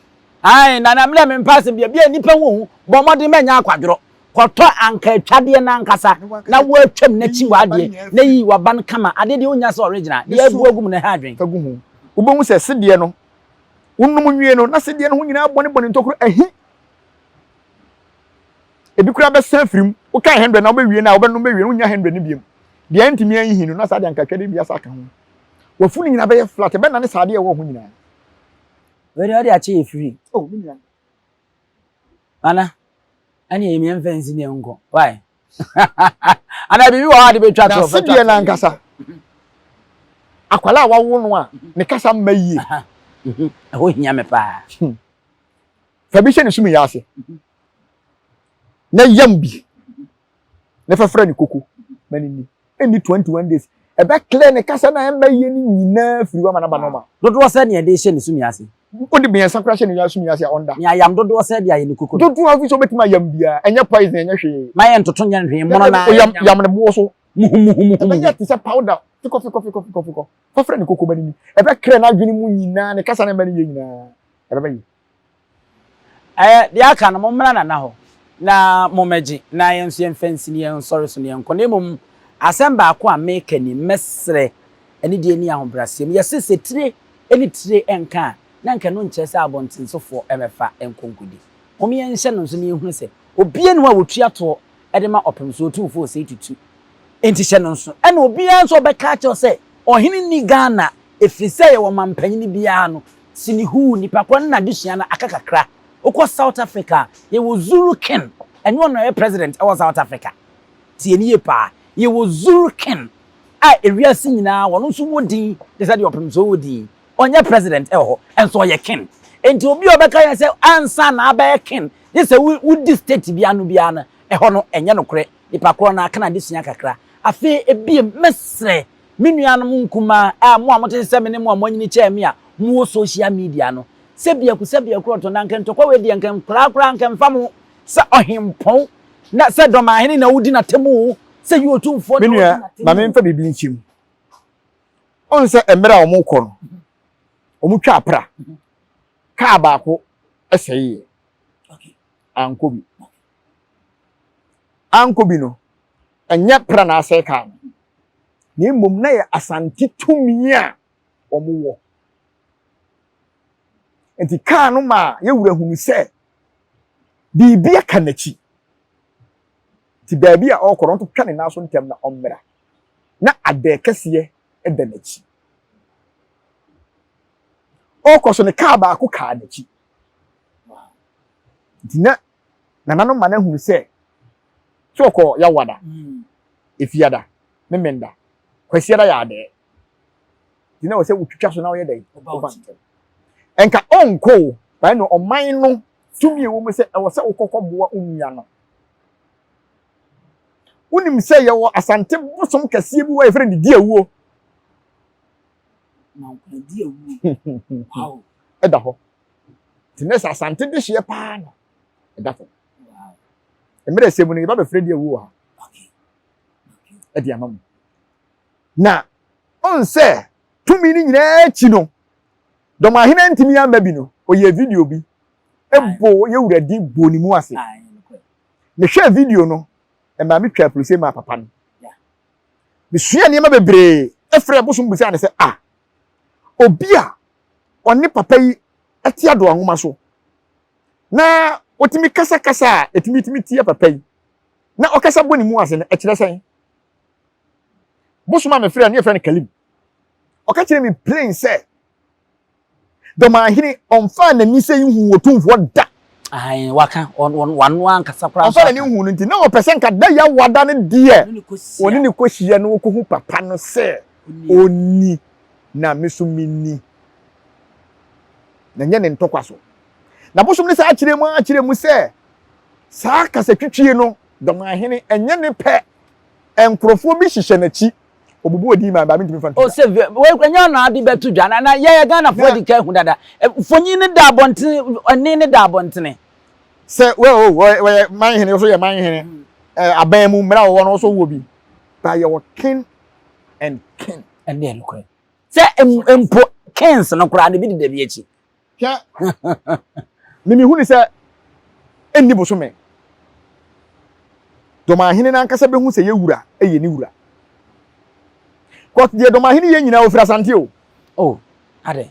ae na na mmerɛ mempɛ asɛm bi ebi a nipa ho ohu bɔ mmɔden mɛnya akwadworɔ kɔtɔ anka atwadeɛ no ankasa na woatwam na kyi w'adeɛ na yi w'aba no kama adeɛ deɛ wonya sɛ original deɛ abu agu mu no ɛha adwen. Fa gu ho wobɛhu sɛ sedeɛ no wonom nwie no na sedeɛ no ho nyinaa bɔne bɔne ntokuro ahi. Ebi koraa bɛsan afiri mu. Wokan 100 na wobɛwie no a, wobɛnom bɛwie no, wonnya 100 no biom. Deɛ antumi anyihi no, na saa deɛ anka twɛdeɛ bi asa aka ho. W'afu no nyinaa bɛyɛ flat, ɛbɛnane saa adeɛ a ɛwɔ ho nyinaa. Wei deɛ wode akyɛ yɛ free. Oh, me nua. Nana, ɛne yɛ mmiɛnfa nsi ne nkɔ. Why? Ana biribi wɔ hɔ a de bɛtwa toɔ? Na sedeɛ no ankasa, akwadaa a wawo no a ne kasa mma yie. Ɛhɔ hia me paa. Fa bi hyɛ ne sumiyɛ ase na yam bi na fɛfrɛ ne koko ma ne ni. Ɛnni 21 days. Ɛbɛ clear ne kasa na ɛmma yie no nyinaa firi hɔ ama no aba normal. Dodoɔ sɛ nea ɛde hyɛ ne sumiyɛ ase. Wode mmiɛnsa koraa hyɛ ne sumiyɛ ase a ɔnda. Nea ayam dodoɔ sɛ de ayɛ ne koko no. Dodoɔ a wofi sɛ wobɛtumi ayam biara. Ɛnyɛ poison, ɛnyɛ hwee. Ma yɛ ntoto nyɛ hwee, mono na. Yam, yam ne boɔ so. Muhumuhumuhu. Ɛbɛyɛ te sɛ powder. Fikɔ fikɔ fikɔ fikɔ fikɔ. Fafrɛ ne koko ma ne ni. Ɛbɛ clear n'adwene mu nyinaa, ne kasa na ɛmma no yie nyinaa. Ɛbɛba yie. Ɛɛ, deɛ aka no, mommra Nana hɔ na mommɛgye, na yɛn nso yɛmfa nsi na yɛnsɔre so na yɛnkɔ. Na mmom, asɛm baako a meka ni, mɛsrɛ anidie ne ahobrɛaseɛ mu, yɛse sɛ tire ne tire nka a, na anka ɛno nkyerɛ sɛ abɔntensofoɔ mmɛfa nkɔ nkɔdi. Mom yɛnhyɛ no nso na yɛnhunu sɛ, obiara nni hɔ a wɔtua toɔ de ma ɔpem so otumfoɔ Osei Tutu. Enti hyɛ no nso. Ɛna obiara nso a ɔbɛka akyerɛ wo sɛ ɔhene nni Ghana ɛfiri sɛ yɛwɔ mampanyini biara no, sini huu nipa korɔ no n'adesua no aka kakra. Wokɔ South Africa a, yɛwɔ Zulu King, ɛnyɛ ɔno na ɔyɛ president ɛwɔ South Africa. Tie no yie paa. Yɛwɔ Zulu King a ewiase nyinaa ɔno nso wɔ din te sɛ deɛ Ɔpemsoɔ wɔ din. Ɔnyɛ president ɛwɔ hɔ, nso ɔyɛ king. Enti obi a ɔbɛka yɛn sɛ ansa na abɛyɛ king, gye sɛ wodi state bi ano biara no, ɛhɔ no ɛnyɛ nokorɛ. Nipa korɔ no aka n'adesua kakra. Afei ebiem, mɛsrɛ me nuanom nkumaa a mo a mote sɛ me ne mo a moanyini kyɛn me a mowɔ social media no, sɛ biako sɛ biako ɔtɔ na anka ntɔkwa wei deɛ anka nkoraa koraa anka mfa mo ho sɛ ɔhempɔn na sɛ dɔmahene na wodi n'atemmu o, sɛ yɛ otumfoɔ Me na wodi nua, ma n'atemmu o. memfa biribi nkyɛ mu. Wohu sɛ mmerɛ a wɔrekɔ no, wɔtwa apra. Kaa baako sɛeɛ, ankɔ bi. Ankɔ bi no, ɛnyɛ pra na asɛe kaa no, na mmom na yɛ Asante tumi a wɔwɔ. Nti kaa no maa yɛwura hunu sɛ biribi aka n'akyi. Nti baabi a ɔrekɔ no, ɔntwitwa ne nan so ntɛm na ɔmmra. Na adɛɛ kɛseɛ da n'akyi. Ɔrekɔ so no, kaa baako kaa n'akyi. Nti na nananom ma no ahunu sɛ, sɛ ɔkɔ Yawada, mm. Efiada, Memenda, Kwasiada yɛ adɛɛ. Nti na wɔ sɛ wotwitwa so na ɔyɛ dɛn? Ɔba ntɛm. Nka ɔnkɔ o, bae no ɔman no tumi ɛwɔ mu sɛ ɛwɔ sɛ wokɔkɔ boa wo nua no. Wonim sɛ yɛwɔ Asante bosom kɛseɛ bi wɔ yɛfrɛ no di awuo. Ɛda hɔ. Nti nɛ sɛ Asante dehyeɛ paa na ɛda fam. Mmerɛ ɛsɛ mu no yɛba bɛfrɛ di awuo wɔ ha. Ɛde ama mu. Na ɔn sɛ tumi no nyinaa akyi no, Dɔmahene antumi amma bi no, ɔyɛɛ video bi bɔ yɛwura din bɔɔ ne mu ase. Mehwɛɛ video no, ɛmaa metwaa apuruse maa papa no. Mesuaa nneɛma bebree frɛɛ bosom bisaa no sɛ, ah, obi a ɔne papa yi te adoa nwoma so na ɔtumi kasa kasa a ɛtumi tumi tia papa yi na ɔkasa bɔ ne mu ase no, ɛkyerɛ sɛn? Bosom a mefrɛ no yɛfrɛ no Kalim. Ɔka kyerɛ me plain sɛ Dɔmahene ɔmfaa n'ani sɛ nhuu Otumfoɔ da. Ae, waka, wano ankasa koraa nso aka. Ɔmfaa n'ani nhuu no nti, na ɔpɛ sɛ nka da Yawada no deɛ, ɔne no kɔhyia na ɔkɔhu papa no sɛ ɔnni, na me nso menni. Na nyɛ ne ntɔkwa so. Na bosom no saa kyerɛ mu ara kyerɛ mu sɛ, saa kasatwitwie no, Dɔmahene, ɛnyɛ ne pɛ, nkurɔfoɔ bi hyehyɛ n'akyi. Obubu odin ma ba mentumi fa nto dwa. Ose wei ɛnyɛ ɔno ade bɛto dwa na na yɛyɛ Ghanafoɔ adi kan ahu dada. Mfonyin no da abɔntene, ɛnne no da abɔntene. Sɛ wɛ o wɔyɛ man hene nso yɛ man hene aban mu mmara wɔwɔ no nso wɔ bi ba yɛwɔ king and king. Ɛnde yɛ nokorɛ sɛ mpo kings no koraa no bi deda bi akyi. Hwɛ, me mehu no sɛ ɛnni bosome. Dɔmahene no ankasa bɛhu sɛ yɛ wura yɛ ne wura. Kɔs deɛ dɔmahene yɛ nyinaa ɔfiri Asante o. Oh, adɛn?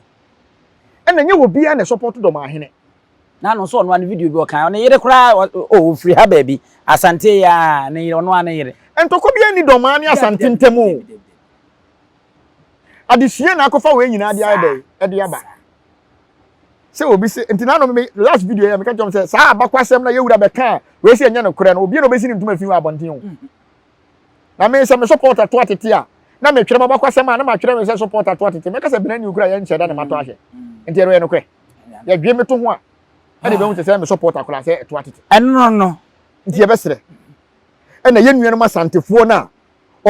Ɛna nyɛ obiara na ɛsɔpɔto dɔmahene. Na ano nso ɔno ara ne video bi ɔka ne yere koraa o ofiri ha baabi Asante yi ara ne yere ɔno ara ne yere. Ntɔkwa biara nni Dɔmaa ne Asante ntam o. Adesua na akɔfa wei nyinaa de ayɛ dɛn ɛde aba. Sɛ obi se nti na me last video yɛ meka kyerɛ sɛ saa abakwasɛm na yɛwura bɛka a wei sɛ ɛnyɛ nokorɛ no obi na obɛsi ne ntoma fi wɔ abɔnten o. Na me sɛ me support ato atete a na metwerɛ m'abakwasɛm a na matwerɛ me sɛ support ato atete mɛka sɛ bena new kora yɛnkyɛ da na matɔ ahwɛ nti ɛno yɛ nokorɛ. Yɛdwe me to ho a ɛde bɛhu te sɛ me support akora sɛ ɛto atete. Ɛno no. Nti yɛbɛsrɛ ɛna yɛn nuanom asantefoɔ no a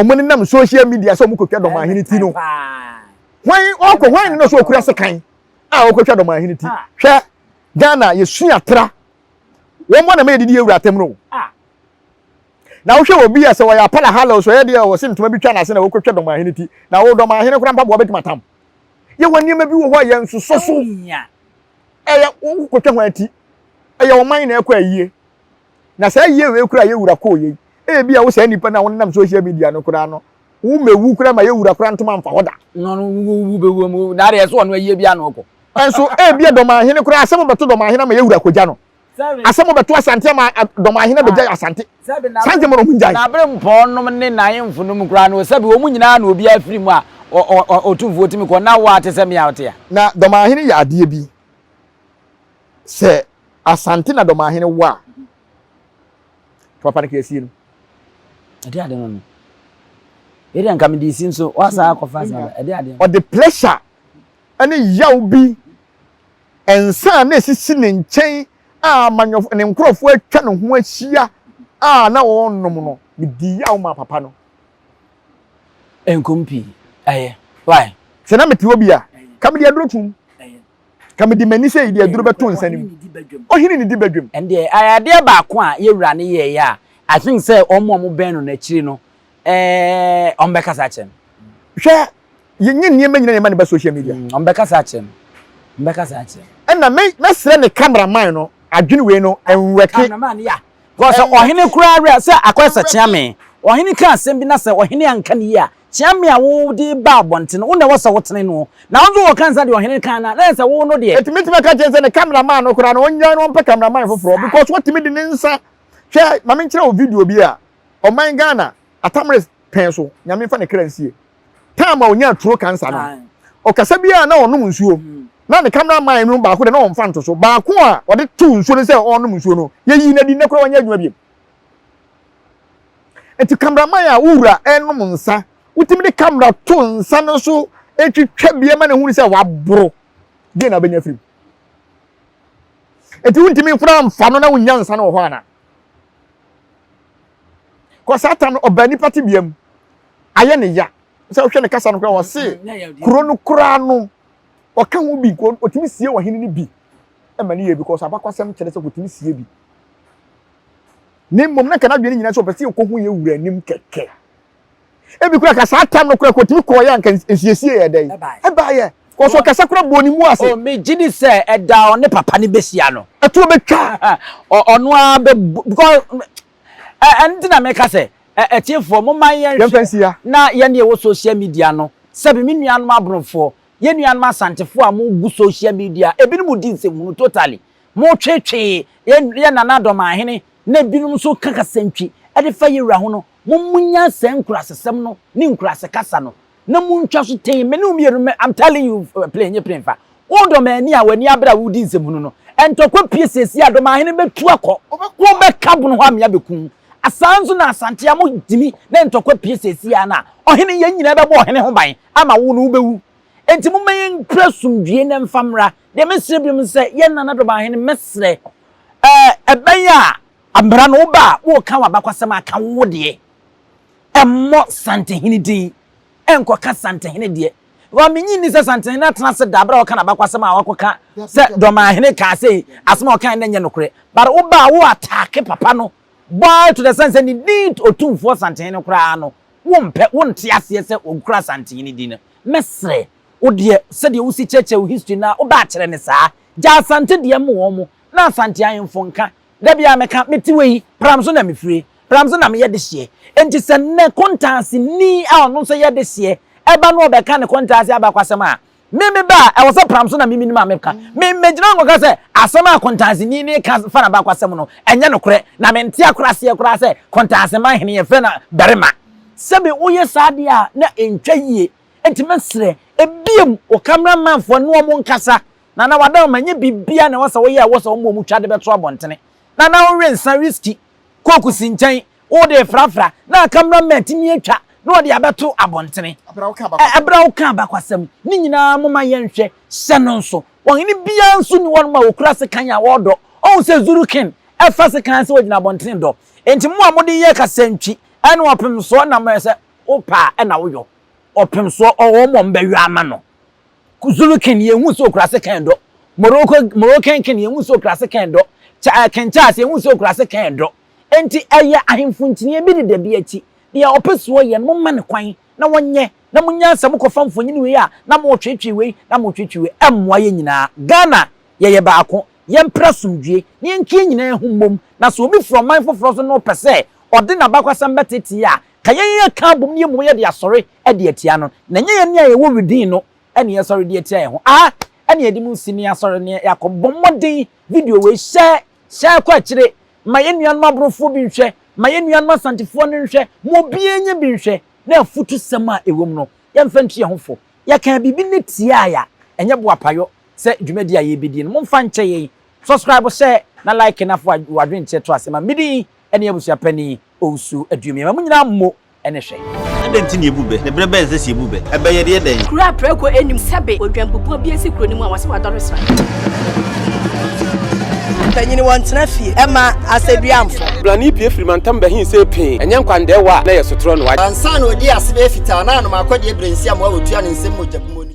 wɔn nenam social media sɛ wɔn kɔtwa dɔmahene ti no hwan ɔkɔ hwan ne no so okura sekan a ɔkɔtwa dɔmahene ti hwɛ Ghana yɛsua tra wɔn mɔ na mɛ yɛdidi yɛwura atam no na wohwɛ obi a sɛ wɔyɛ apala hala so ɛyɛ deɛ wɔ se ntoma bi twa n'ase na wɔkɔtwa dɔmahene ti na wo dɔmahene koraa mpaboa bɛtumi atam yɛwɔ nneɛma bi wɔ hɔ a yɛn nsosɔ so ɛyɛ wokɔtwa ho ati ɛyɛ ɔman na ɛkɔ ayie Na saa yie wei koraa a yɛ wura kɔɔ yei, ebia wo saa nipa no a wonenam social media no koraa no, wo mɛwu koraa ma yɛ wura koraa ntoma mfa hɔ da. No no wo wu bɛwu mu na adeɛ so ɔno ayie bi ano ɔkɔ. Nso ebia dɔmahene koraa asɛm bɛto dɔmahene ama yɛ wura kɔgya no. Asɛm bɛto asante ama dɔmahene bɛgya asante. Saa nsɛm no ɔmo ngyae. Na abere mpɔn nom ne n'ahemfo nom koraa no sɛbi wɔn nyinaa na obiara firi mu a ɔtumfoɔ tumi kɔ na wo a te sɛ me a wote a. Na dɔmahene yɛ adeɛ bi Sɛ Asante na Dɔmahene wɔ a, papa no ka asie no. Ɛde ade no no. Ɛde nka mede si nso wasa akɔfa asɛm aba. Ɛde ade no. Ɔde pressure ne yaw bi nsa a na esisi ne nkyɛn a amanyɔfo ne nkurɔfoɔ atwa ne ho ahyia a na ɔrenom no, medi yaw maa papa no. Nkum pii. Ɛyɛ. Why? Sɛ na mete hɔ bi a, ka mede aduro tom. Ka mede m'ani sɛ yɛde aduro bɛto nsa no mu. Ɔhene ne di badwam. Ɛndeɛ ɛyɛ adeɛ baako a yɛ wura no yɛɛyɛ a I think sɛ wɔn a wɔbɛn no no akyiri no ɛɛ wɔn bɛkasa akyerɛ no. Hwɛ yɛnyɛ nneɛma nyina yɛma no ba social media. Wɔn bɛkasa akyerɛ no. Wɔn bɛkasa akyerɛ no. Ɛna mɛ mɛsrɛ ne camera man no adwene wei no ɛnwɛke. Camera man no ya. Because ɔhene koraa werɛ sɛ akɔyɛ sɛ kyeame. Ɔhene ka asɛm bi na sɛ ɔhene anka no yie a Kyeame a wode ba abɔnten no, wo na ɛwɔ sɛ wotene noɔ. Na wo nso wɔka nsa deɛ ɔhene kan no a, na ɛyɛ sɛ wo no deɛ. Enti metumi aka kyerɛ sɛ ne camera man no koraa no ɔnyae na ɔmpɛ camera man foforɔ because watumi de ne nsa hwɛ ma menkyerɛ wo video bi a ɔman Ghana Atamere pɛn so Nyame mfa ne kra nsie time a ɔnyaa throat cancer no ɔkasa bi a na ɔnom nsuo na ne camera man no baako de na ɔmfa nto so baako a ɔde to nsuo no sɛ ɔnom nsuo no yɛyii no adi nnɛ koraa wanyɛ adwuma biom. Nti cameraman a wo wura renom nsa, wotumi de camera to nsa no so twitwa bia ma no hunu sɛ waboro. Deɛ na wobɛnya firi mu. Nti wontumi mfra mfa no na wonya nsa no wɔ hɔ ana? Kɔ saa tam no ɔbaa nipa te bia mu. Ayɛ ne ya. Sɛ wohwɛ ne kasa no koraa ɔse kuro no koraa no ɔka ho bi ɔtumi sie ɔhene no bi ɛma ne yɛ because abakwasɛm kyerɛ sɛ ɔtumi sie bi. Na mmom na nka n'adwene nyinaa sɛ ɔpɛ sɛ yɛkɔhu yɛn wura anim kɛkɛ. Ebi koraa ka saa tam no koraa kɔtumi kɔɔyɛ anka nsiesie yɛ dɛn? Ɛbaeɛ. Kɔso ɔkasa koraa bɔɔ ne mu ase. Oh, megye di sɛ ɛda a ɔne papa no bɛhyia no. Ɛtoɔ bɛtwa. Ɔno ara bɛ because ɛno nti na meka sɛ atiefoɔ momma yɛnhwɛ na yɛne yɛwɔ social media no sɛbi me nuanom abrofoɔ yɛn nuanom asantefoɔ a mogu social media ebinom di nsɛmhunu totally Motweetwee yɛn yɛn Nana Dɔmahene na ebinom nso ka kasantwi de fa yɛn wura ho no, mommunya saa nkurasesɛm no ne nkurase kasa no na montwa so tee. Me ne wo mmienu, me, I'm telling you eh, plain, nye plain fa. Wo Dɔmahani a w'ani abere a wodi nsɛmhunu no, ntɔkwa pie seesie a Dɔmahene bɛtu akɔ. Wobɛka bono hɔ amea bɛku wo. Saa nso na Asante a mogyimi na ntɔkwa pie seesie a na ɔhene yɛn nyinaa bɛbɔ ɔhene ho ban ama wo no wobɛwu. Enti momma yɛnkura asomdwoeɛ na ɛmfa mmra. Deɛ mɛsrɛ biom ne sɛ, yɛn Nana Dɔmahene, mɛsrɛ, ɛɛ, ɛbɛyɛ a mmara no woba a, woreka w'abakwasɛm a, ka wo deɛ. Ɛmmɔ Santehene din. Ɛnkɔka Santehene deɛ. Because mennye nni sɛ Santehene atena ase da berɛ a ɔka n'abakwasɛm a wakɔka sɛ Dɔmahene kaa sei, asɛm a ɔkaeɛ no nyɛ nokorɛ. But woba a, wo attack papa no bɔɔ to the sense sɛ ne din Otumfoɔ Santehene koraa no, wompɛ, wonte aseɛ sɛ ɔkura Santehene din no. Mɛsrɛ wo deɛ sɛdeɛ wosi kyerɛkyerɛ wo history no a wobɛ akyerɛ no saa. Gya Asante deɛ ma wɔn na Asante ahemfo nka. Da biara meka, mete wei, Pram so na mefire, Pram so na meyɛ dehyeɛ. Enti sɛ nnɛ Kontaase ni a ɔno nso yɛ dehyeɛ ɛba na ɔbɛka ne Kontaase abakwasɛm a, Me me ba a, ɛwɔ sɛ pram so na me menim a meka. Me megyina hɔ nkɔka sɛ asɛm a Kontanseni no reka fa n'abakwasɛm no, ɛnyɛ nokorɛ. Na mente akoraseɛ koraa sɛ Kontanseman hene yɛfrɛ no barima. Sɛbe woyɛ saa deɛ a na ɛntwa yie. Enti mɛsrɛ, ebiem, wo camera man foɔ ne wɔn nkasa. Nana Wadaoma, ɛnyɛ biribiara na ɛwɔ sɛ woyɛ a ɛwɔ sɛ wɔn a wɔtwa de bɛto abɔntene. Nana wowe nsa, whisky, coke si nkyɛn, wode refrafra na camera man atumi atwa na ɔde abɛto abɔntene. Ɛberɛ a woka abakwasɛm ne nyinaa momma yɛnhwɛ, hyɛ no nso. Ɔhene biara nso nni hɔnom a ɔkura sekan a ɔredɔ. Ɔhu sɛ Zuru King ɛfa sekan sɛ ɔgyina abɔntene dɔ. Enti mo a mode yɛ kasantwi ɛne ɔpemsoɔ nam sɛ wopɛ a ɛna woyɔ. Ɔpemsoɔ ɔwɔ wɔn a wɔbɛyɔ ama no. Zulu King yɛnhu sɛ ɔkura sekan dɔ. Morocco Moroccan King yɛnhu sɛ ɔkura sekan dɔ. Ch King Charles yɛnhu sɛ ɔkura sekan dɔ. Enti ɛyɛ ahemfo nkyiniiɛ bi deda bi akyi. Deɛ ɔpɛ sɛ ɔyɛ no, momma no kwan na ɔnyɛ. Na mo nyansa mokɔfa mfonini wei a na moretweetwee wei na moretweetwee wei. Ɛmmoa yɛn nyinaa. Ghana, yɛyɛ baako. Yɛmpere asomdwoeɛ na yɛnka yɛn nyinaa ho mmom. Na sɛ obi firi ɔman foforɔ so na ɔpɛ sɛ ɔde n'abakwasɛm bɛtete a, ka yɛn yɛka abom na yɛn mmom yɛde asɔre de atia no. Na ɛnyɛ yɛn a yɛwɔ within no na yɛsɔre de atia yɛn ho. Aha na yɛde mo si ne asɔre ne yɛakɔ. Bɔ mmɔden video wei hyɛ hyɛ kɔ akyire ma yɛn nuanom aborofoɔ bi nhwɛ, ma yɛn nuanom asantefoɔ no nhwɛ, ma obiara nya bi nhwɛ na afutusɛm a ɛwɔ mu no yɛmfa ntu yɛn ho fo. Yɛkaa biribi ne tiae a ɛnyɛ boapayɔ sɛ dwumadi a yɛrebɛdi no. Momfa nkyɛ yɛn. Subscribe, hyɛ na like na fa w'adwenkyerɛ to ase ma me din ne abusua panin Owusu Aduomi. Ɛma mo nyinaa mmo ne hwɛ. Adɛn nti na yɛbu bɛ? Na berɛ bɛn na ɛsɛ sɛ yɛbu bɛ? Ɛbɛ yɛ deɛ dɛn? Kuro a prako nnim sɛbe odwanbubuo bi asi kuro no mu a wɔse wadɔre sra. Mpanyini wɔntena fie ɛma asɛduamfo. Blani pue firi mantam bɛhe see pee, ɛnyɛ nkwandɛɛwa a na ɛyɛ sotorɔ na wagye. Ansa na ɔdii ase bɛyɛ fitaa na anom akɔdeɛ berɛ nsi amoa wɔtua ne nsam mogya bu mu.